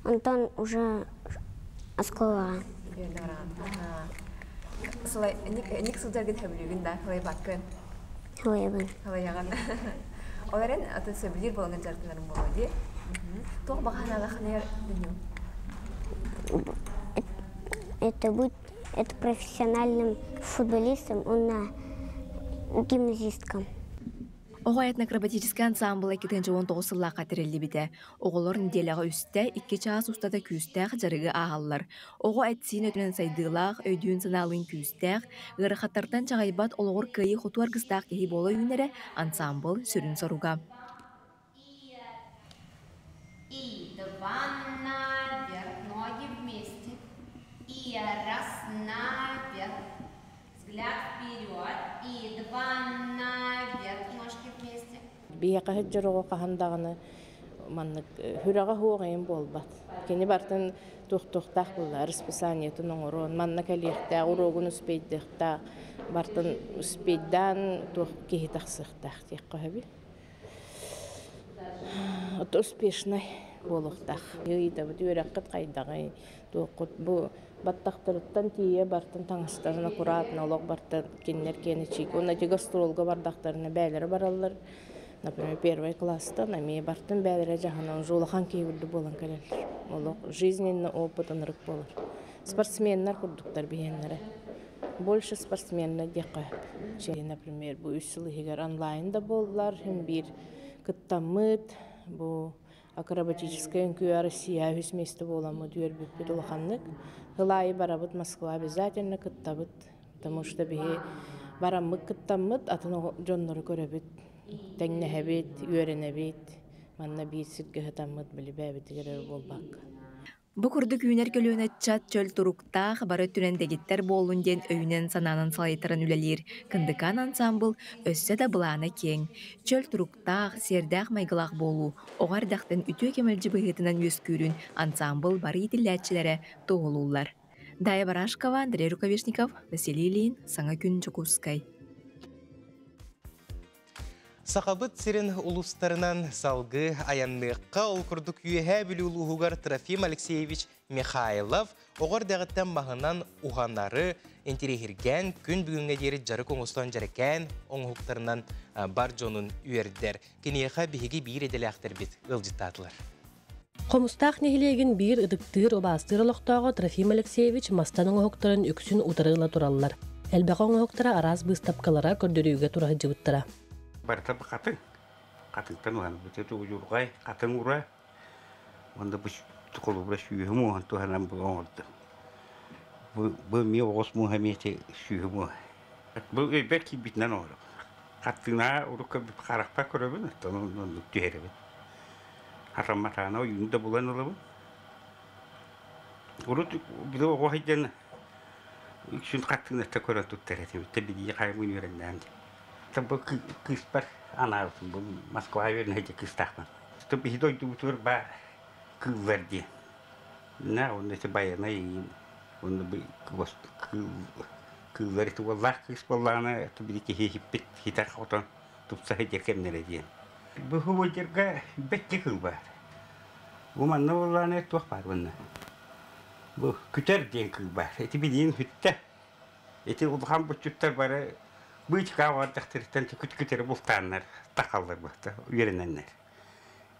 Онтон уже оскуолаҕа. Сылай, ник сылдьаргын сөбүлүүгүн да, сылайбаккын? Сылайабын. Сылайаҕын. Ол эрэн атын сөбүлүүр буолан дьарыктанарым буолуо дии. Туох баҕа санаалааххыный Данил? Это быть это профессиональным футболистом, уонна гимназисткам. Оҕо этнокробатическай ансаамбыла 2019 сыллаахха тэриллибитэ. Оҕолор нэдиэлэҕэ үстэ, икки чаас устата күүстээх дьарыгы ааһаллар. Оҕо эт-сиин өттүнэн сайдыылаах, өйдүүн-санаалыын күүстээх, ыарахаттартан чаҕыйбат олоҕор кыайыы-хотуу аргыстаах киһи буола үүнэрэ ансаамбыл сүрүн соруга. И два наверх, ноги вместе. И раз наверх, взгляд вперед. И два наверх, ножки вместе. Биһиэхэ сылдьар оҕо хаһан даҕаны маннык сүрэҕэ суох эйин буолбат. Кини барытын туохтуохтаах буолла, расписаниетын оҥорон, манна кэлиэхтээх, уруогун успейдыахтаах, барытын успейдаан туох киһи тахсыахтаах диэххэ сөбүй. Ото успешнай буолуохтаах. Ыйытабыт үөрэххит хайдаҕый, туоххут бу баттахтарыттан тиийэ бартын таҥастарын аккуратно олох барта кинилэр киэнэ чиик. Уонна ити гастролга бардахтарына бээлэрэ бараллар. Например, первый класстан эмиэ бартын бээлэрэ дьаһанан уже улахан киһи курдук буолан кэлэллэр. Олох жизненный опыт ынырык буолар. Спортсменнар курдуктар биһиэннэрэ. Больше спортсменнар диэххэ сөп. Например, бу үс сыл иһигэр онлайн да буоллар, син биир кыттаммыт, бу акробатическай үҥкүү Россия үһүс миэстэ буоламмыт үөрбүппүт улаханнык. Сыл аайы барабыт Москва обязательно кыттабыт, потому что биһи бараммыт кыттаммыт атын дьоннору көрөбүт, тэҥнэһэбит, үөрэнэбит. Манна биир сиргэ сытаммыт били бэйэбитигэр эрэ буолбакка. Бу курдук үүнэр көлүөнэ ыччат чөл туруктаах, бары өттүнэн дэгиттэр буоллун диэн өйүнэн-санаанан салайтаран үлэлиир Кындыкаан ансаамбыл өссө да былаана киэҥ. Чөл туруктаах, сиэрдээх майгылаах буолуу оҕо эрдэхтэн үтүө кэмэлдьи быһыытынан үөскүүрүн ансаамбыл бары иитиллээччилэрэ туоһулууллар. Дая Барашкова, Андрей Рукавишников, Василий Ильин, Саҥа күн Дьокуускай. Сахабыт сирин улуустарынан салгыы айанныахха ол курдук Үөһээ Бүлүү улууһугар Трофим Алексеевич Михайлов оҕо эрдэҕиттэн маһынан уһанары интириэһиргээн күн бүгүҥҥэ диэри дьарык оҥостон дьэрэкээн оҥоһуктарынан бар дьонун үөрдэр. Киниэхэ биһиги биир идэлээхтэрбит ыалдьыттаатылар. Хомустаах нэһилиэгин биир ытыктыыр, убаастыыр олохтооҕо Трофим Алексеевич мастан оҥоһуктарын үксүн утары ыла тураллар. Элбэх оҥоһуктара араас быыстапкалара көрдөрүүгэ тура сылдьыбыттара. Барыта хатыҥ. Хатыҥтан уһан удьурҕай, хатыҥ ура. Уонна бу холобура сүүһүм уоһун туһанан бу оҥордум. Бу, бу эмиэ оҕус мууһа эмиэ сүүһүм мууһа. Бу өйбөр киирбитинэн оҥоробун. Хартыынаҕа урукку харахпар көрөбүн, оттон оннук түһэрэбин. Хатамматаҕына ойууну да булан ылабын. Урут били оҕо сылдьан үксүн хартыынатта көрөн туттар этим. Билии хайабын үөрэннээн. Бу кыыспар анаабытым. Бу Москваҕа үөрэнэ сылдьар кыыстаахпын. Биһи дойдубутугар баар кыыллар диэн. На, онно ити байанай иин, онно кыыллар ити уоллаах кыыс буоллаҕына, били киһи иһиппит хитэр хотон тупса сылдьар кэмнэрэ диэн. Бу сылдьарга бэккэ кыыл баар. Бу манна буоллаҕына туох баар манна? Бу күтэр диэн кыыл баар. Ити билигин сүттэ. Ити улахан булчуттар бары быычыкаа бардахтарыттан күтүрү бултааннар тахаллар быһта үөрэнэннэр.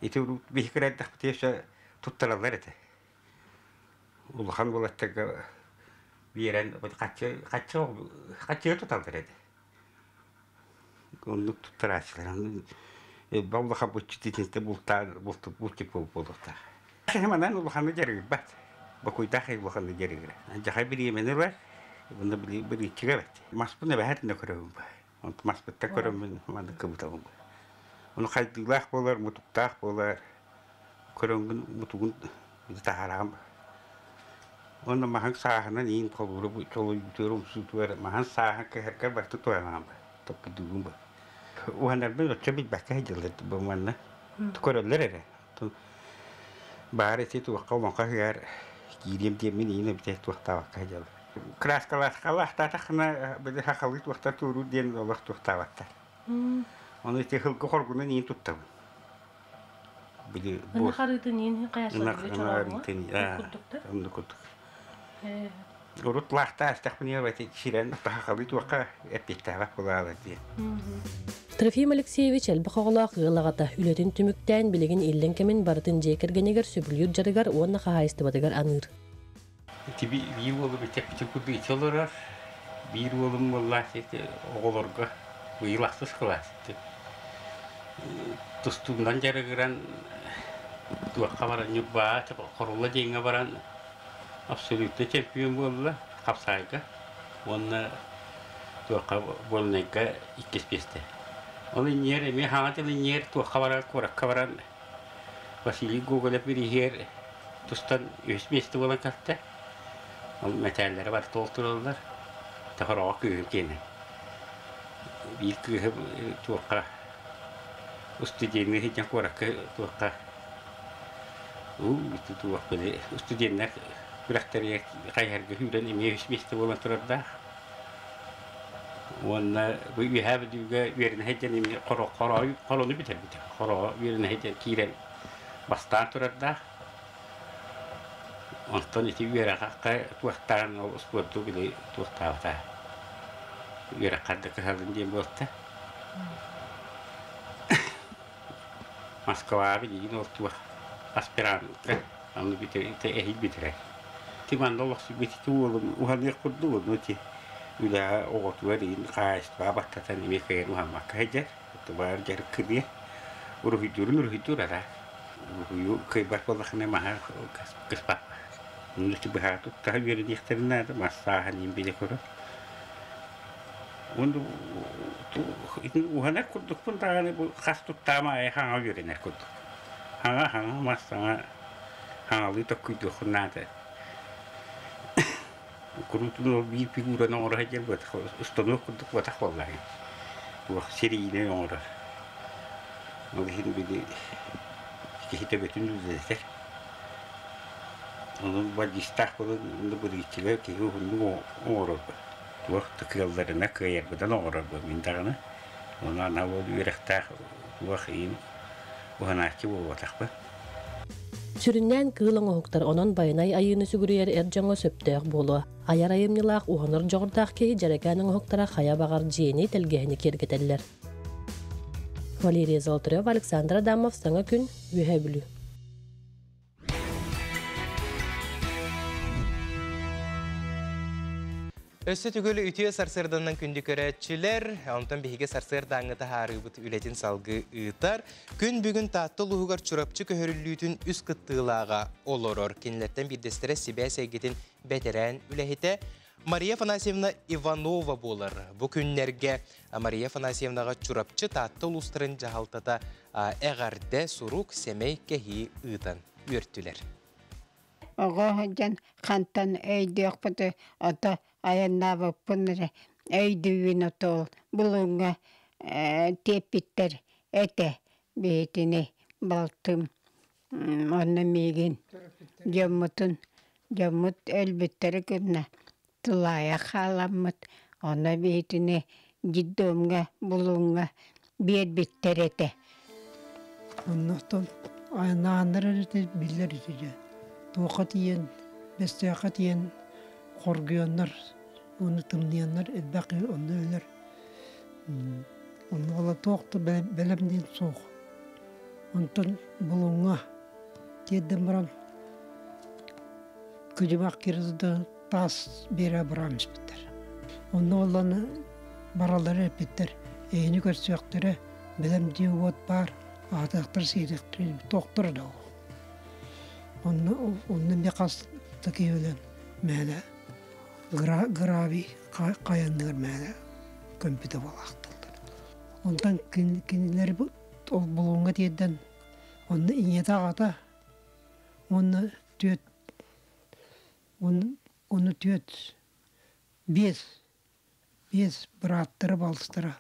Ити биһи кыра эрдэхпитигэр өссө туттараллар этэ. Улахан уолаттарга биэрэн хаччы хаччы хаччыга туталлар этэ. Оннук туттарааччылар. Элбэх улахан булчут итинтэ бултаан булчут буолуохтаах. Манан улаханнык дьарыгырбат. Бокуйдаах улаханнык дьарыгыра. Дьахай бириэмэни ылар, уонна били эбэт. Маспын эбэһэт көрөбүн. Маспытта көрөммүн маннык кыбытабын. Ону хайдыылаах буолар, мутуктаах буолар. Көрөҥгүн мутугун таһараҕын. Уонна маһын сааһынан иин холууру чолуйдуур умсуутугар маһын сааһын кыһаргар барыта туһанаҕын токкудуубун бу. Уһанарбын оччо билбэккэ сылдьаллар бу манна. Көрөллөр эрэ. Баар ити туохха олоҥхо ыһыар киириэм диэммин иин эбитэ туохтаабакка сылдьабын. Краскалаахтаатаххына били сахалыы туохтар туоруур диэн олох туохтаабаттар. Ону ити сылгы хоргунан иин туттабын. Били Ынах арыытын иин хайааччыларга чорооҥҥо курдуктар. Оннук курдук. Урут лаахтаа истэхпинэ эти сирэн сахалыы туохха эппиэттээбэт буолаалар диэн. Трофим Алексеевич элбэх оҕолоох ыал аҕата. Үлэтин түмүктээн, билигин иллэҥ кэмин барытын дьиэ кэргэнигэр сөбүлүүр дьарыгар уонна хаһаайыстыбатыгар аныыр. Ити биир уолум ичэппитин курдук ити олорор. Биир уолум буоллаах оҕолорго быйыл ахсыс кылаас тустуунан дьарыгыран туохха баран Ньурбаҕа Хорула диэҥҥэ баран абсолютно чемпион буолла хапсаайга уонна туохха Вольнайга иккис миэстэ. Ол иннигэр эмиэ хаҥа дьыл иннигэр туохха баран куоракка баран Василий Гоголев бирииһигэр тустан үһүс миэстэ буолан кэлтэ. Ол мэтээллэрэ бары туолтураллар. Тохороҕо кыыһым киэнэ. Биир кыыһым туохха устудьуоннуу сылдьан куоракка туохха уу туох били студеннар күрэхтэригэр хайыһарга сүүрэн эмиэ үс миэстэ буолан турардаах. Уонна бу Үөһээ Бүлүүгэ үөрэнэ сылдьан эмиэ хоро хорону бүтэрбитэ. Хороҕо үөрэнэ сылдьан киирэн бастаан турардаах. Онтон ити үөрэххэ туохтаан ол успуорду били туохтаабата. Үөрэххэ да кыһалын диэн буолта. Москваҕа билигин ол туох аспирантка аны эһиил бүтэрэр. Ти манна олохсуйбут ити уолум уһаныах курдук ону ити үлэҕэ оҕотугар иин хаһаайыстыбаҕа баттатан эмиэ кыайан уһаммакка сылдьар. Баар дьарык кырыа. Уруһуйдуурун уруһуйдуур ара. Уруһуйу кыайбат буоллахына маһа кыспат. Ону ити быһа туттаһа үөрэниэхтэрин наада массааһын иин билэ көрөр. Уһанар курдукпун даҕаны бу хас туттаама аайы хаҥа үөрэнэр курдук. Хаҥа хаҥа мас саҥа хаҥалыы токкуйдуоххун наада. Куруутун ол биир фигураны оҥоро сылдьар буотах, станок курдук буотах буоллаҕа. Туох серийнэй оҥорор. Ол иһин били киһи төбөтүн үлэлэтэр. Онон бадьыыстаах буолан бырыыччыга киһи уһуннук оҥорор. Туох да кыалларына кыайарбытын оҥорорбун мин даҕаны. Ону анал ол үөрэхтээх туох иһин уһанааччы буолбатахпын. Сүрүннээн кыыл оҥоһуктар онон байанай айыыны сүгүрүйэр эр дьоҥҥо сөптөөх буолуо. Айар айымньылаах уһанар дьоҕурдаах киһи дьэрэкээн оҥоһуктара хайа баҕар дьиэни, тэлгэһэни киэргэтэллэр. Валерия Золотарева, Александр Адамов, Саҥа күн, Үөһээ Бүлүү. Өссө түгөл үтүө сарсыарданан күндү көрөөччүлэр, онтон биһиги сарсыардааҥҥы таһаарыыбыт үлэтин салгыы ыытар. Күн бүгүн Таатта улууһугар Чурапчы көһөрүллүүтүн үс кыттыылааҕа олорор. Кинилэртэн биирдэстэрэ сибээс эйгэтин бэтэрээн үлэһитэ Мария Афанасьевна Иванова буолар. Бу күннэргэ Мария Афанасьевнаҕа Чурапчы Таатта улуустарын дьаһалтата эҕэрдэ сурук сэмэй кэһии ыытан үөртүлэр. Оҕо сылдьан хантан өйдүөхпүтүй, ото айаннаабыппын эрэ өйдүүбүн ото ол булууҥҥа тиэппиттэр этэ биһитини балтым онно миигин дьоммутун дьоммут өлбүттэрэ гына тулаайах хааламмыт онно биһитини детдомҥа булууҥҥа биэрбиттэр этэ. Оннуктан айаннааннар эрэ биллэр ити дьэ. Туохха тиийэн, Бэстээххэ тиийэн хоргуйаннар уонна тымныйаннар элбэх киһи онно өлөр. Онно буола туох да бэлэм диэн суох. Онтон Булуҥҥа тиэрдэн баран кыдьымах кирилда таас биэрэ баран испиттэр. Онно буоллаҕына бараллара эппиттэр, эйини көрсүөхтэрэ, бэлэм дьиэ уот баар, аһатыахтара сиэтиэхтэрэ туохтара да Онно онно эмиэ хас да киһи өлөн мээнэ гравий хайанныгар мээнэ көмпүтэ буолаахталлар. Онтон кинилэри ол булууҥҥа тиэрдэн онно ийэтэ аҕата уонна түөрт уонна түөрт биэс биэс бырааттара балтыстара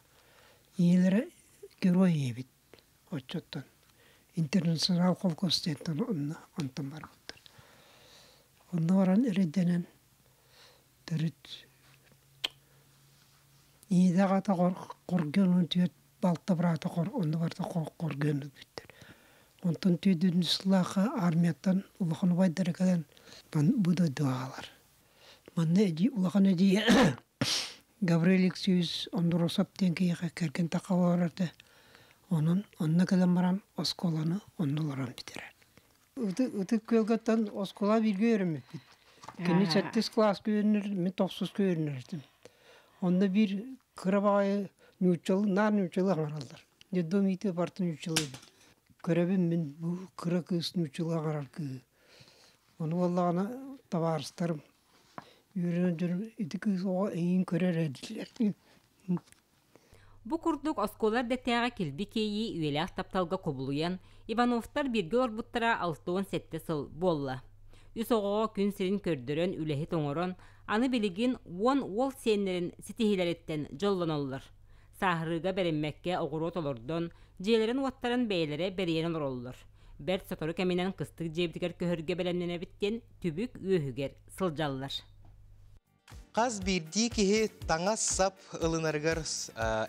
ийэлэрэ герой ийэбит оччоттон. Интернационал холкуос диэнтэн онно онтон барбыттар. Онно баран эрэйдэнэн төрүт иидэҕэ хоргион түөрт балта быраата онно барыта хоргион өлбүттэр. Онтон түөртүн сыллаахха армияттан улахан убайдара кэлэн бу дойдуга аҕалар. Манна эдьиий улахан эдьиийэ Гаврил Алексеевич Андросов диэн киһиэхэ кэргэн тахха этэ. Онон онно кэлэн баран оскуоланы онно олорон бүтэрэр. Ытык Күөлгэттэн оскуола бииргэ үөрэммиппит. Кини сэттис кылааска үөрэнэр, мин тохсуска үөрэнэр этим. Онно биир кыра баҕайы нууччалыы, наар нууччалыы аҥараллар. Детдом иитэ барыта нууччалыы эбит. Көрөбүн мин бу кыра кыыс нууччалыы аҥарар кыыһы. Ону буоллаҕына табаарыстарым үөрэнэн дьонум ити кыыс оҕо эйигин көрөр ээ дииллэр. Бу курдук оскуола эрдэтээҕи килби киэйии үйэлээх тапталга кубулуйан, Ивановтар бииргэ олорбуттара 67 сыл буолла. Үс оҕоҕо күн сирин көрдөрөн, үлэһит оҥорон, аны билигин 10 уол сиэннэрин ситиһиилэриттэн дьоллоноллор. Сааһырыыга бэриммэккэ оҕуруот олордон, дьиэлэрин-уоттарын бэйэлэрэ бэрийэн олороллор. Бэрт сотору кэминэн кыстык дьиэбитигэр көһөргө бэлэмнэнэбит диэн түбүк үөһүгэр сылдьаллар. Хас биирдии киһи таҥас-сап ылынарыгар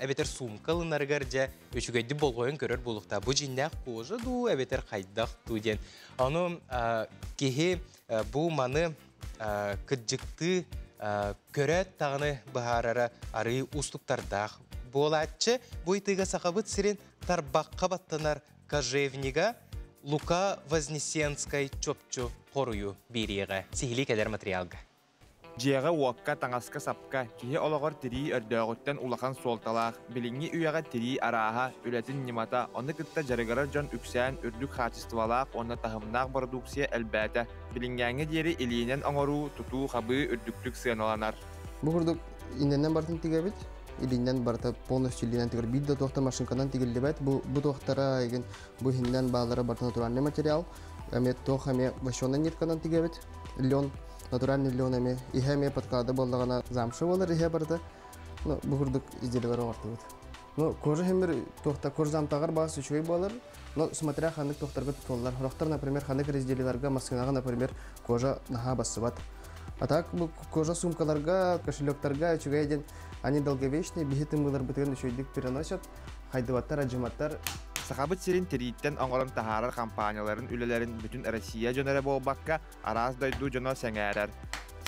эбэтэр суумка ылынарыгар дьэ үчүгэйдик болҕойон көрөр буолуохтаах. Бу дьиҥнээх кожа дуу эбэтэр хайдах дуу диэн. Ону киһи бу маны кырдьыктыы көрөөт даҕаны быһаарара арыы уустуктардаах буолааччы. Бу ыйытыыга Сахабыт сирин тарбахха баттанар кожевнига Лука Вознесенскай чопчу хоруйу биэриэҕэ. Сиһилии кэлэр материалга. Дьиэҕэ-уокка, таҥаска-сапка, киһи олоҕор тирии өрдөөҕүттэн улахан суолталаах, билиҥҥи үйэҕэ тирии арааһа, үлэтин ньымата, ону кытта дьарыгырар дьон үксээн үрдүк хаачыстыбалаах уонна таһымнаах бородууксуйа элбээтэ. Билиҥҥээҥҥэ диэри илиинэн оҥоруу, тутуу-хабыы үрдүктүк сыаналанар. Бу курдук иннэнэн барытын тигэбит, илиинэн барыта полностью илиинэн тигэр. Биир да туохта машинканан тигиллибэт. Бу бу туохтара эгин бу иһиннэн баалара барыта натуральный материал. Эмиэ туох эмиэ вощеный нитканан тигэбит. Лен натуральный лен эмиэ иһэ эмиэ подклада буоллаҕына замша буолар иһэ барыта. Ну бу курдук изделиелар оҥортубут. Ну кожа хемир туохта кожзамтаҕар баас үчүгэй буолар. Но смотря ханнык туохтарга тутуллар. Сорохтор, например, ханнык разделиларга массыынаҕа, например, кожа наһаа бассыбат. А так бу кожа сумкаларга, кошелектарга үчүгэй диэн они долговечные, биһи тымыыларбытыгар үчүгэйдик переносят, хайдыбаттар, адьыматтар. Сахабыт сирин тирииттэн оҥорон таһаарар компанияларын үлэлэрин бүтүн Россия дьоно эрэ буолбакка, араас дойду дьоно сэҥээрэр.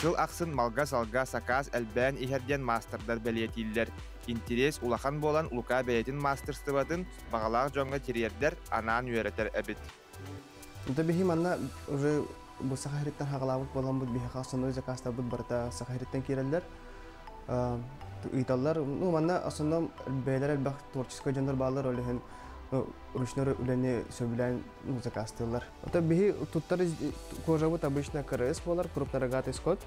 Сыл ахсын малга-салга сакаас элбээн иһэр диэн маастардар бэлиэтииллэр. Интириэс улахан буолан Лука бэйэтин маастарыстыбатын баҕалаах дьоҥҥо тириэрдэр, анаан үөрэтэр эбит. Да биһи манна уже бу Саха сириттэн хаҕалаабыт буоламмыт биһиэхэ основной заказтарбыт барыта Саха сириттэн киирэллэр. Ыыталлар. Ну манна основном бэйэлэр элбэх творческай дьоннор бааллар, ол иһин ручной үлэни сөбүлээн заказтыыллар. Ото биһи туттар кожабыт обычно КРС буолар, крупнорогатый скот,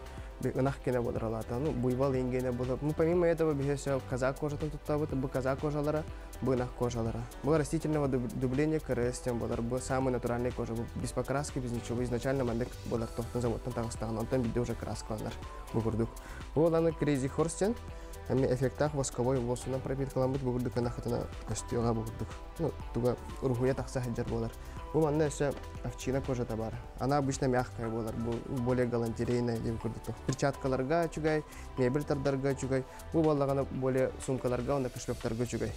ынах кенә буолар алаата. Ну, буйвол ингене буолар. Ну, помимо этого биһи все казак кожатын туттабыт, бу казак кожалара, бу ынах кожалара. Бу растительного дубления КРС тем буолар, бу самый натуральный кожа, бу без покраски, без ничего. Изначально мандык буолар тохтон заводтан таҕыстаҕын, онтон бидде уже краскаланар бу курдук. Бу оланы Crazy Horse эми эффектаах восковой восунан пропиткаламмыт бу курдук ынахытына көстүөҕэ бу курдук. Ну, туга уруһуйа тахса сылдьар буолар. Бу манна өссө овчина кожата бар. Она обычно мягкая буолар, бу более галантерейная диэн курдук. Перчаткаларга үчүгэй, мебель тардарга үчүгэй. Бу буоллаҕына более сумкаларга уонна кошелектарга үчүгэй.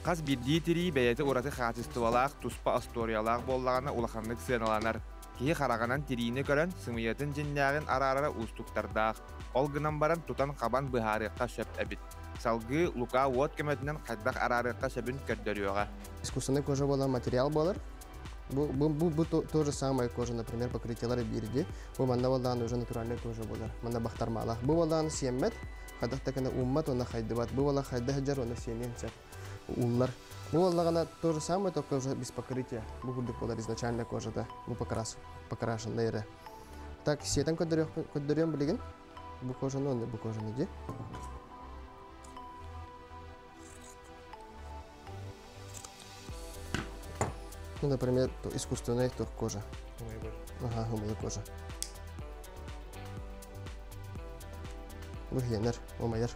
Хас биирдии тирии бэйэтэ ураты хаачыстыбалаах, туспа остуоруйалаах буоллаҕына улаханнык сыаналанар. Киһи хараҕынан тириини көрөн, сымыйатын дьиннээҕин араарара уустуктардаах. Ол гынан баран тутан-хабан быһаарыахха сөп эбит. Салгыы Лука уот көмөтүнэн хайдах араарыахха сөбүн көрдөрүөҕэ. Искусственный кожа буолар материал буолар. Бу, бу, бу, бу то, то же самое кожа, например, покрытиелар биирди. Бу манна буоллаҕына уже натуральный кожа буолар. Манна бахтармаалаах. Бу буоллаҕына сиэммэт, хайдах да гына ууммат уонна хайдыбат. Бу буолла хайда сылдьар уонна сиэниэн сөп. Ууллар. Бу буоллаҕына то же самое, только уже без покрытия. Бу курдук буолар изначально кожата. Бу покрас, покрашенная эрэ. Так, сиэтэн көрдөрүөм билигин. Бу кожаны уонна бу кожаны дии. Ну, например, искусственная тух кожа. Ага, умая кожа. Бу хиэнэр, умайар.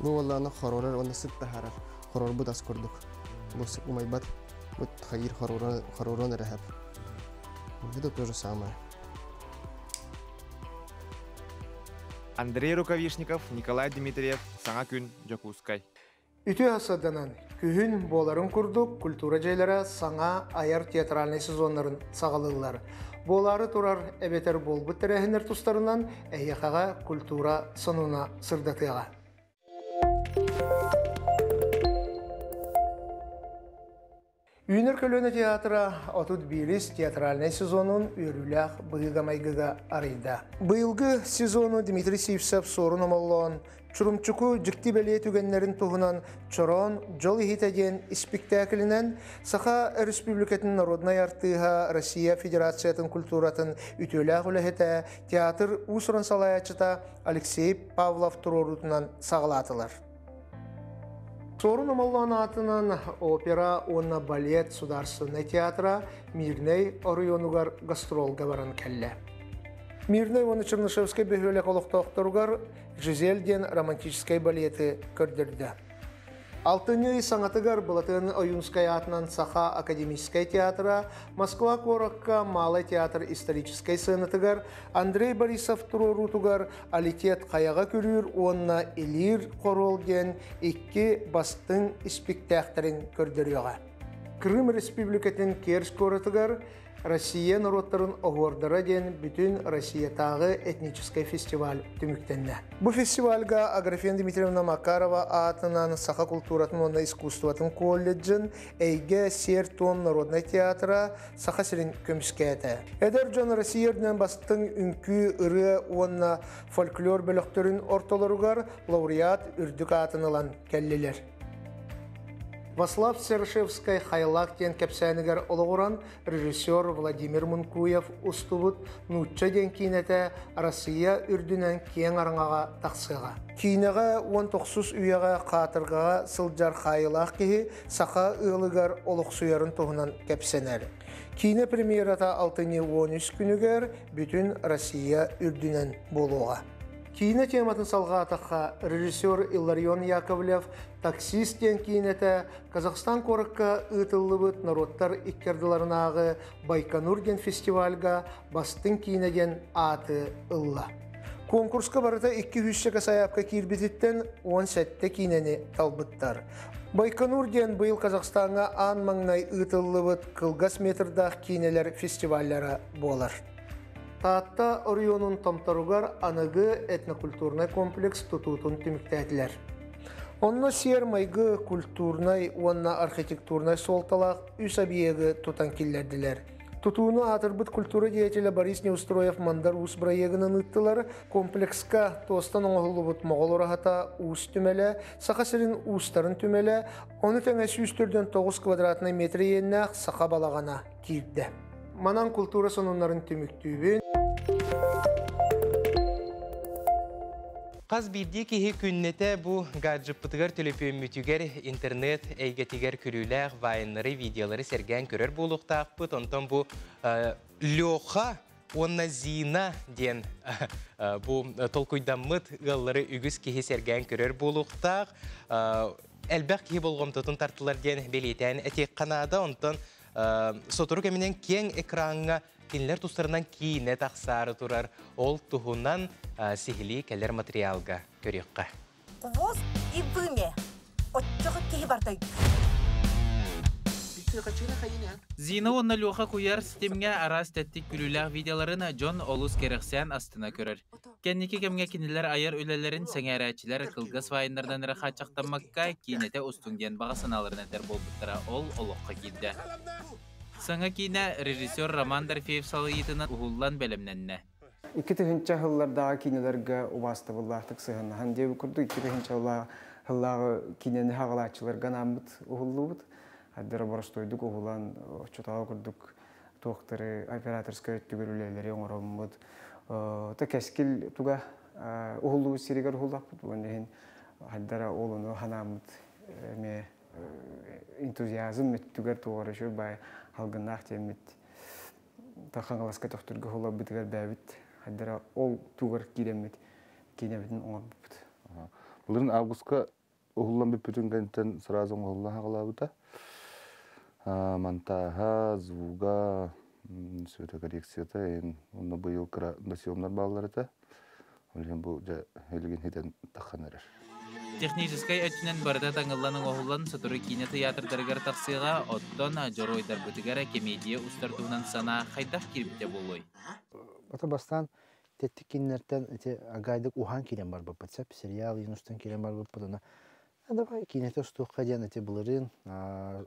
Бу болланы хоророр, онна сыт тахарар. Хорор бу тас курдук. Бу умайбат. Бу хайыр хоророн эрехеп. Это то же самое. Андрей Рукавишников, Николай Дмитриев, Саҥа күн, Дьокуускай. Үтүө саданан күһүн буоларын курдук культура дьиэлэрэ саҥа айар театральнай сезоннарын саҕалыыллар. Буолаары турар эбэтэр буолбут тэрээһиннэр тустарынан эһиэхэҕэ культура сонуна сырдатыаҕа. Үүнэр көлүөнэ театра 31 театральнай сезонун үөрүүлээх быһыыга-майгыга арыйда. Быйылгы сезону Дмитрий Сивцев суорун омоллоон, Чурумчуку дьикти бэлиэ түгэннэрин туһунан Чороон дьол иһитэ диэн испиктээкилинэн Саха Республикатын народнай артыыһа, Россия Федерациятын культуратын үтүөлээх үлэһитэ, театр уус-уран салайааччыта Алексей Павлов туруоруутунан саҕалаатылар. Суорун Омоллоон аатынан опера уонна балет Судаарственнай театра Мирнэй оройуонугар гастролга баран кэллэ. Мирнэй уонна Чернышевскай бөһүөлэк олохтоохторугар Жизель диэн романтическай балеты көрдөрдө. Алтынньы ый саҥатыгар Былатыан Ойуунскай аатынан Саха академическай театра Москва куоракка Малай театр историческай сыанатыгар Андрей Борисов туруоруутугар Алитет хайаҕа күрүүр уонна Илиир хоруол диэн икки бастыҥ испиктээхтэрин көрдөрүөҕэ. Крым Республикатын Керчь куоратыгар Россия норуоттарын оһуордара диэн бүтүн Россиятааҕы этническэй фестиваль түмүктэннэ. Бу фестивальга Аграфена Дмитриевна Макарова аатынан саха култууратын уонна искусствотын колледжын Эйгэ сиэр-туом народнай театра Саха сирин көмүскээтэ. Эдэр дьон Россия үрдүнэн бастыҥ үҥкүү, ырыа уонна фольклор бөлөхтөрүн ортолоругар лауреат үрдүк аатын ылан кэллилэр. Васлав Серышевскай «Хайлаах» диэн кэпсээнигэр олоҕуран режиссер Владимир Мункуев устубут «Нуучча» диэн киинэтэ Россия үрдүнэн киэҥ араҥаҕа тахсыаҕа. Киинэҕэ 19 үйэҕэ хаатыргаҕа сылдьар хаайыылаах киһи саха ыалыгар олохсуйарын туһунан кэпсэнэр. Киинэ премьерата алтынньы 13 күнүгэр бүтүн Россия үрдүнэн буолуоҕа. Киинэ тематын салҕаатахха, режиссер Илларион Яковлев «Таксист» диэн киинэтэ Казахстан куоракка ыытыллыбыт норуоттар икки ардыларынааҕы Байконур диэн фестивальга бастыҥ киинэ диэн ааты ылла. Куонкурска барыта 200 сайаапка киирбититтэн 17 киинэни талбыттар. Байконур диэн быйыл Казахстаҥҥа аан маҥнай ыытыллыбыт кылгас метрдаах киинэлэр фестиваллара буолар. Таатта оройуонун Томторугар аныгы этнокультурнай комплекс тутуутун түмүктээтилэр. Онно сиэр-майгы культурнай уонна архитектурнай суолталаах үс объегы тутан киллэрдилэр. Тутууну аатырбыт культура деятеля Борис Неустроев Мандар Уус бырайыагынан ыыттылар. Комплекска туостан оҥоһуллубут Моҕол ураһата, Уус түмэлэ, Саха сирин уустарын түмэлэ, ону тэҥэ 149 квадратнай метр иэннээх саха балаҕана киирдэ. Манан культура сонуннарын түмүктүүбүн. Хас биирдии киһи күннэтэ бу гаджеппытыгар, төлөпүөммүтүгэр, интернет эйгэтигэр күлүүлээх вайннары, видеолары сэргээн көрөр буолуохтаахпыт. Онтон бу Леха уонна Зина диэн бу толкуйдаммыт ыаллары үгүс киһи сэргээн көрөр буолуохтаах. Элбэх киһи болҕомтотун тартылар диэн бэлиэтээн этиэххэ наада. Онтон сотору кэминэн киэҥ экраҥҥа кинилэр тустарынан киинэ тахсаары турар. Ол туһунан сиһилии кэлэр материалга көрүөххэ. Воз и вымя. Оччоҕо киһи бардай. Зина уонна Леха куйар ситимҥэ араас тэттик күлүүлээх видеоларын дьон олус кэрэхсээн астына көрөр. Кэнники кэмҥэ кинилэр айар үлэлэрин сэҥээрээччилэр кылгас вайннарынан эрэ хааччахтаммакка киинэтэ устуҥ диэн баҕа санааларын этэр буолбуттара ол олоххо киирдэ. Саҥа киинэ режиссер Роман Дорофеев салайыытынан уһуллан бэлэмнэннэ. 2000 сыллардааҕы киинэлэргэ убаастабыллаахтык сыһыаннаһан диэбит курдук 2000 сыллааҕы киинэни хаҕалааччыларга анааммыт уһуллубут. Ардара боростуойдук уһулан оччотооҕу курдук туохтары операторскай өттүгэр үлэлэри оҥороммут. Та кэскил туга уһуллубут сиригэр уһуллахпыт уонна иһин хайдара ол ону ханааммыт эмиэ энтузиазм өттүгэр туоҕар үчүгэй баай халгыннаах диэммит Хаҥаласка төхтүргэ уһуларбытыгар бэйэбит хайдара ол тугар киирэммит киинэбитин оҥорбуппут. Былырын августка уһуллан бүппүтүн кэнниттэн сразу оҥоһуллан хаҕалаабыта. Монтаһа, звуга, светокоррекцията, эн онно быйыл кыра досъемнар бааллар этэ. Ол иһин бу дьэ билигин хитэн таххан эрэр. Техническэй өттүнэн барыта таҥыллан оҥоһуллан сотору киинэ тыйаатырдарыгар тахсыаҕа, оттон дьоруойдарбытыгар кэмиэдийэ устар туһунан санаа хайдах киирбитэ буолуой? Ото бастаан тэттик кинилэртэн ити агайдык уһаан киирэн барбыппыт сөп сериал иин устан киирэн барбыппыт уна давай киинэтэ устуохха диэн ити былырыын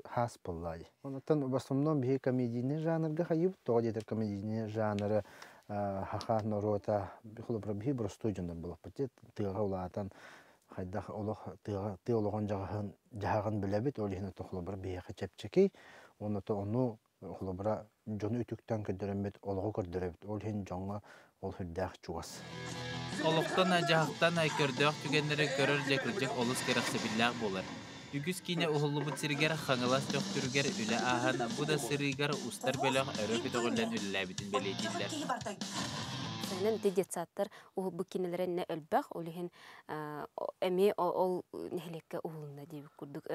хаас буолла дии. Онтон в основном биһи комедийный жанрга хайыбыт, тоҕо диэтэр комедийный жанры хаха норуота холобура биһи боростуой дьоннор буолаппыт тыаҕа улаатан хайдах олох тыаҕа тыа олоҕун дьаҕаһын дьаһаҕын билэбит, ол иһин холобура биһиэхэ чэпчэки, уонна ону холобура дьону үтүктэн көрдөрөммүт олоҕу көрдөрөбүт, ол иһин дьоҥҥо ол сүрдээх чугас. Олохтон дьаһахтан көрдөөх түгэннэри көрөр дьэ кырдьык олус кэрэхсэбиллээх буолар. Үгүс киинэ уһуллубут сиригэр Хаҥалас Төхтүрүгэр үлэ ааһан, бу да сырыыгар устар бөлөх өрө көтөҕүллэн үлэлээбитин бэлиэтииллэр. Сэнэн ити детсадтар уһулбут кинилэрэ иннэ элбэх, ол иһин эмиэ ол нэһилиэккэ уһулунна диэбит курдук.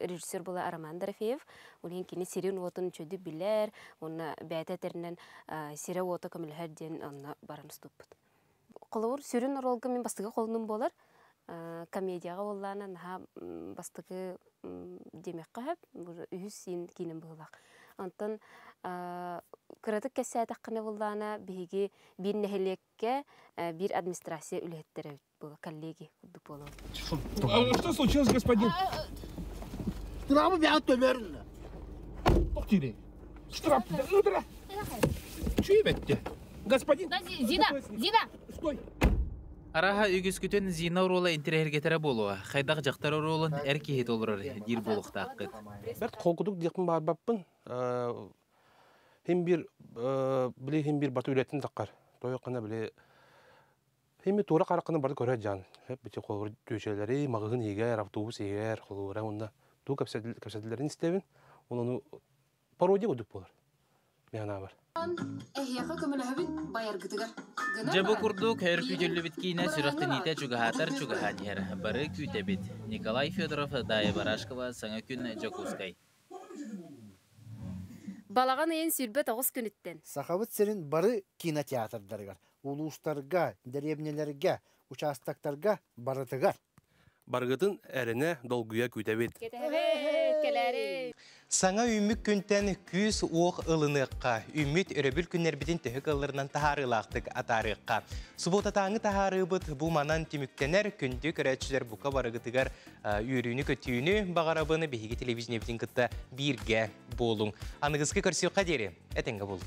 Режиссер була Роман Дорофеев, ол иһин кини сирин уотун үчүгэйдик билэр, уонна бэйэтэ этэринэн сирэ-уота көмөлөһөр диэн онно баран уступпут. Холобур, сүрүн оруолга мин бастакы холунум буолар. Комедияҕа буоллаана наһаа бастакы диэмэххэ сөп, үһүс сиин киинэн быһыылаах. Онтон кыратык кэссээтэххинэ буоллаана биһиги биир нэһилиэккэ биир администрация үлэһиттэрэ эбит буола, коллеги курдук буолабыт. Что случилось, господин? Штрафы бяҕа төлөрүн. Тохтири. Штраф. Чуй Господин. Зина, Зина! Стой. Араха үгүскүтүн Зина оруола интэриэһиргэтэрэ буолуо. Хайдах дьахтар оруолун эр киһи толорор диир буолуохтааххыт. Бэрт холкутук диэхпин баарбаппын. Хим бир били хим бир баты үлэтин таққар. Тойоққына били хим тура қараққына барды көрө жан. Хеп бити холур түөчелери, мағыһын игер, автобус игер, холура онна туу кэпсэтилерин истебин. Оны пародия кудук болар. Миана бар. Эһиэхэ көмөлөһөбүн байаргытыгар. Дьэ бу курдук өр күүтүллүбүт киинэ сүрэхтэниитэ чугаһаатар чугаһаан иһэр. Бары күүтэбит. Николай Федоров, Дая Барашкова, Саҥа күн, Дьокуускай. Балаҕан ыйын 29 күнүттэн. Сахабыт сирин бары кинотеатрдарыгар, улуустарга, дэриэбинэлэргэ, участоктарга барытыгар. Барыгытын эрэнэ долгуйа күүтэбит. Кэтэһэбит, кэлээри. Саҥа үүммүт күнтэн күүс-уох ылыныахха, үүммүт өрөбүл күннэрбитин төһө кыалларынан таһаарыылаахтык атаарыахха. Субуотатааҥы таһаарыыбыт бу манан түмүктэнэр, күндү көрөөччүлэр бука барыгытыгар үөрүүнү-көтүүнү баҕарабын биһиги телевидениебитин кытта бииргэ буолуҥ. Аныгыскы көрсүөххэ диэри этэҥҥэ буолуҥ.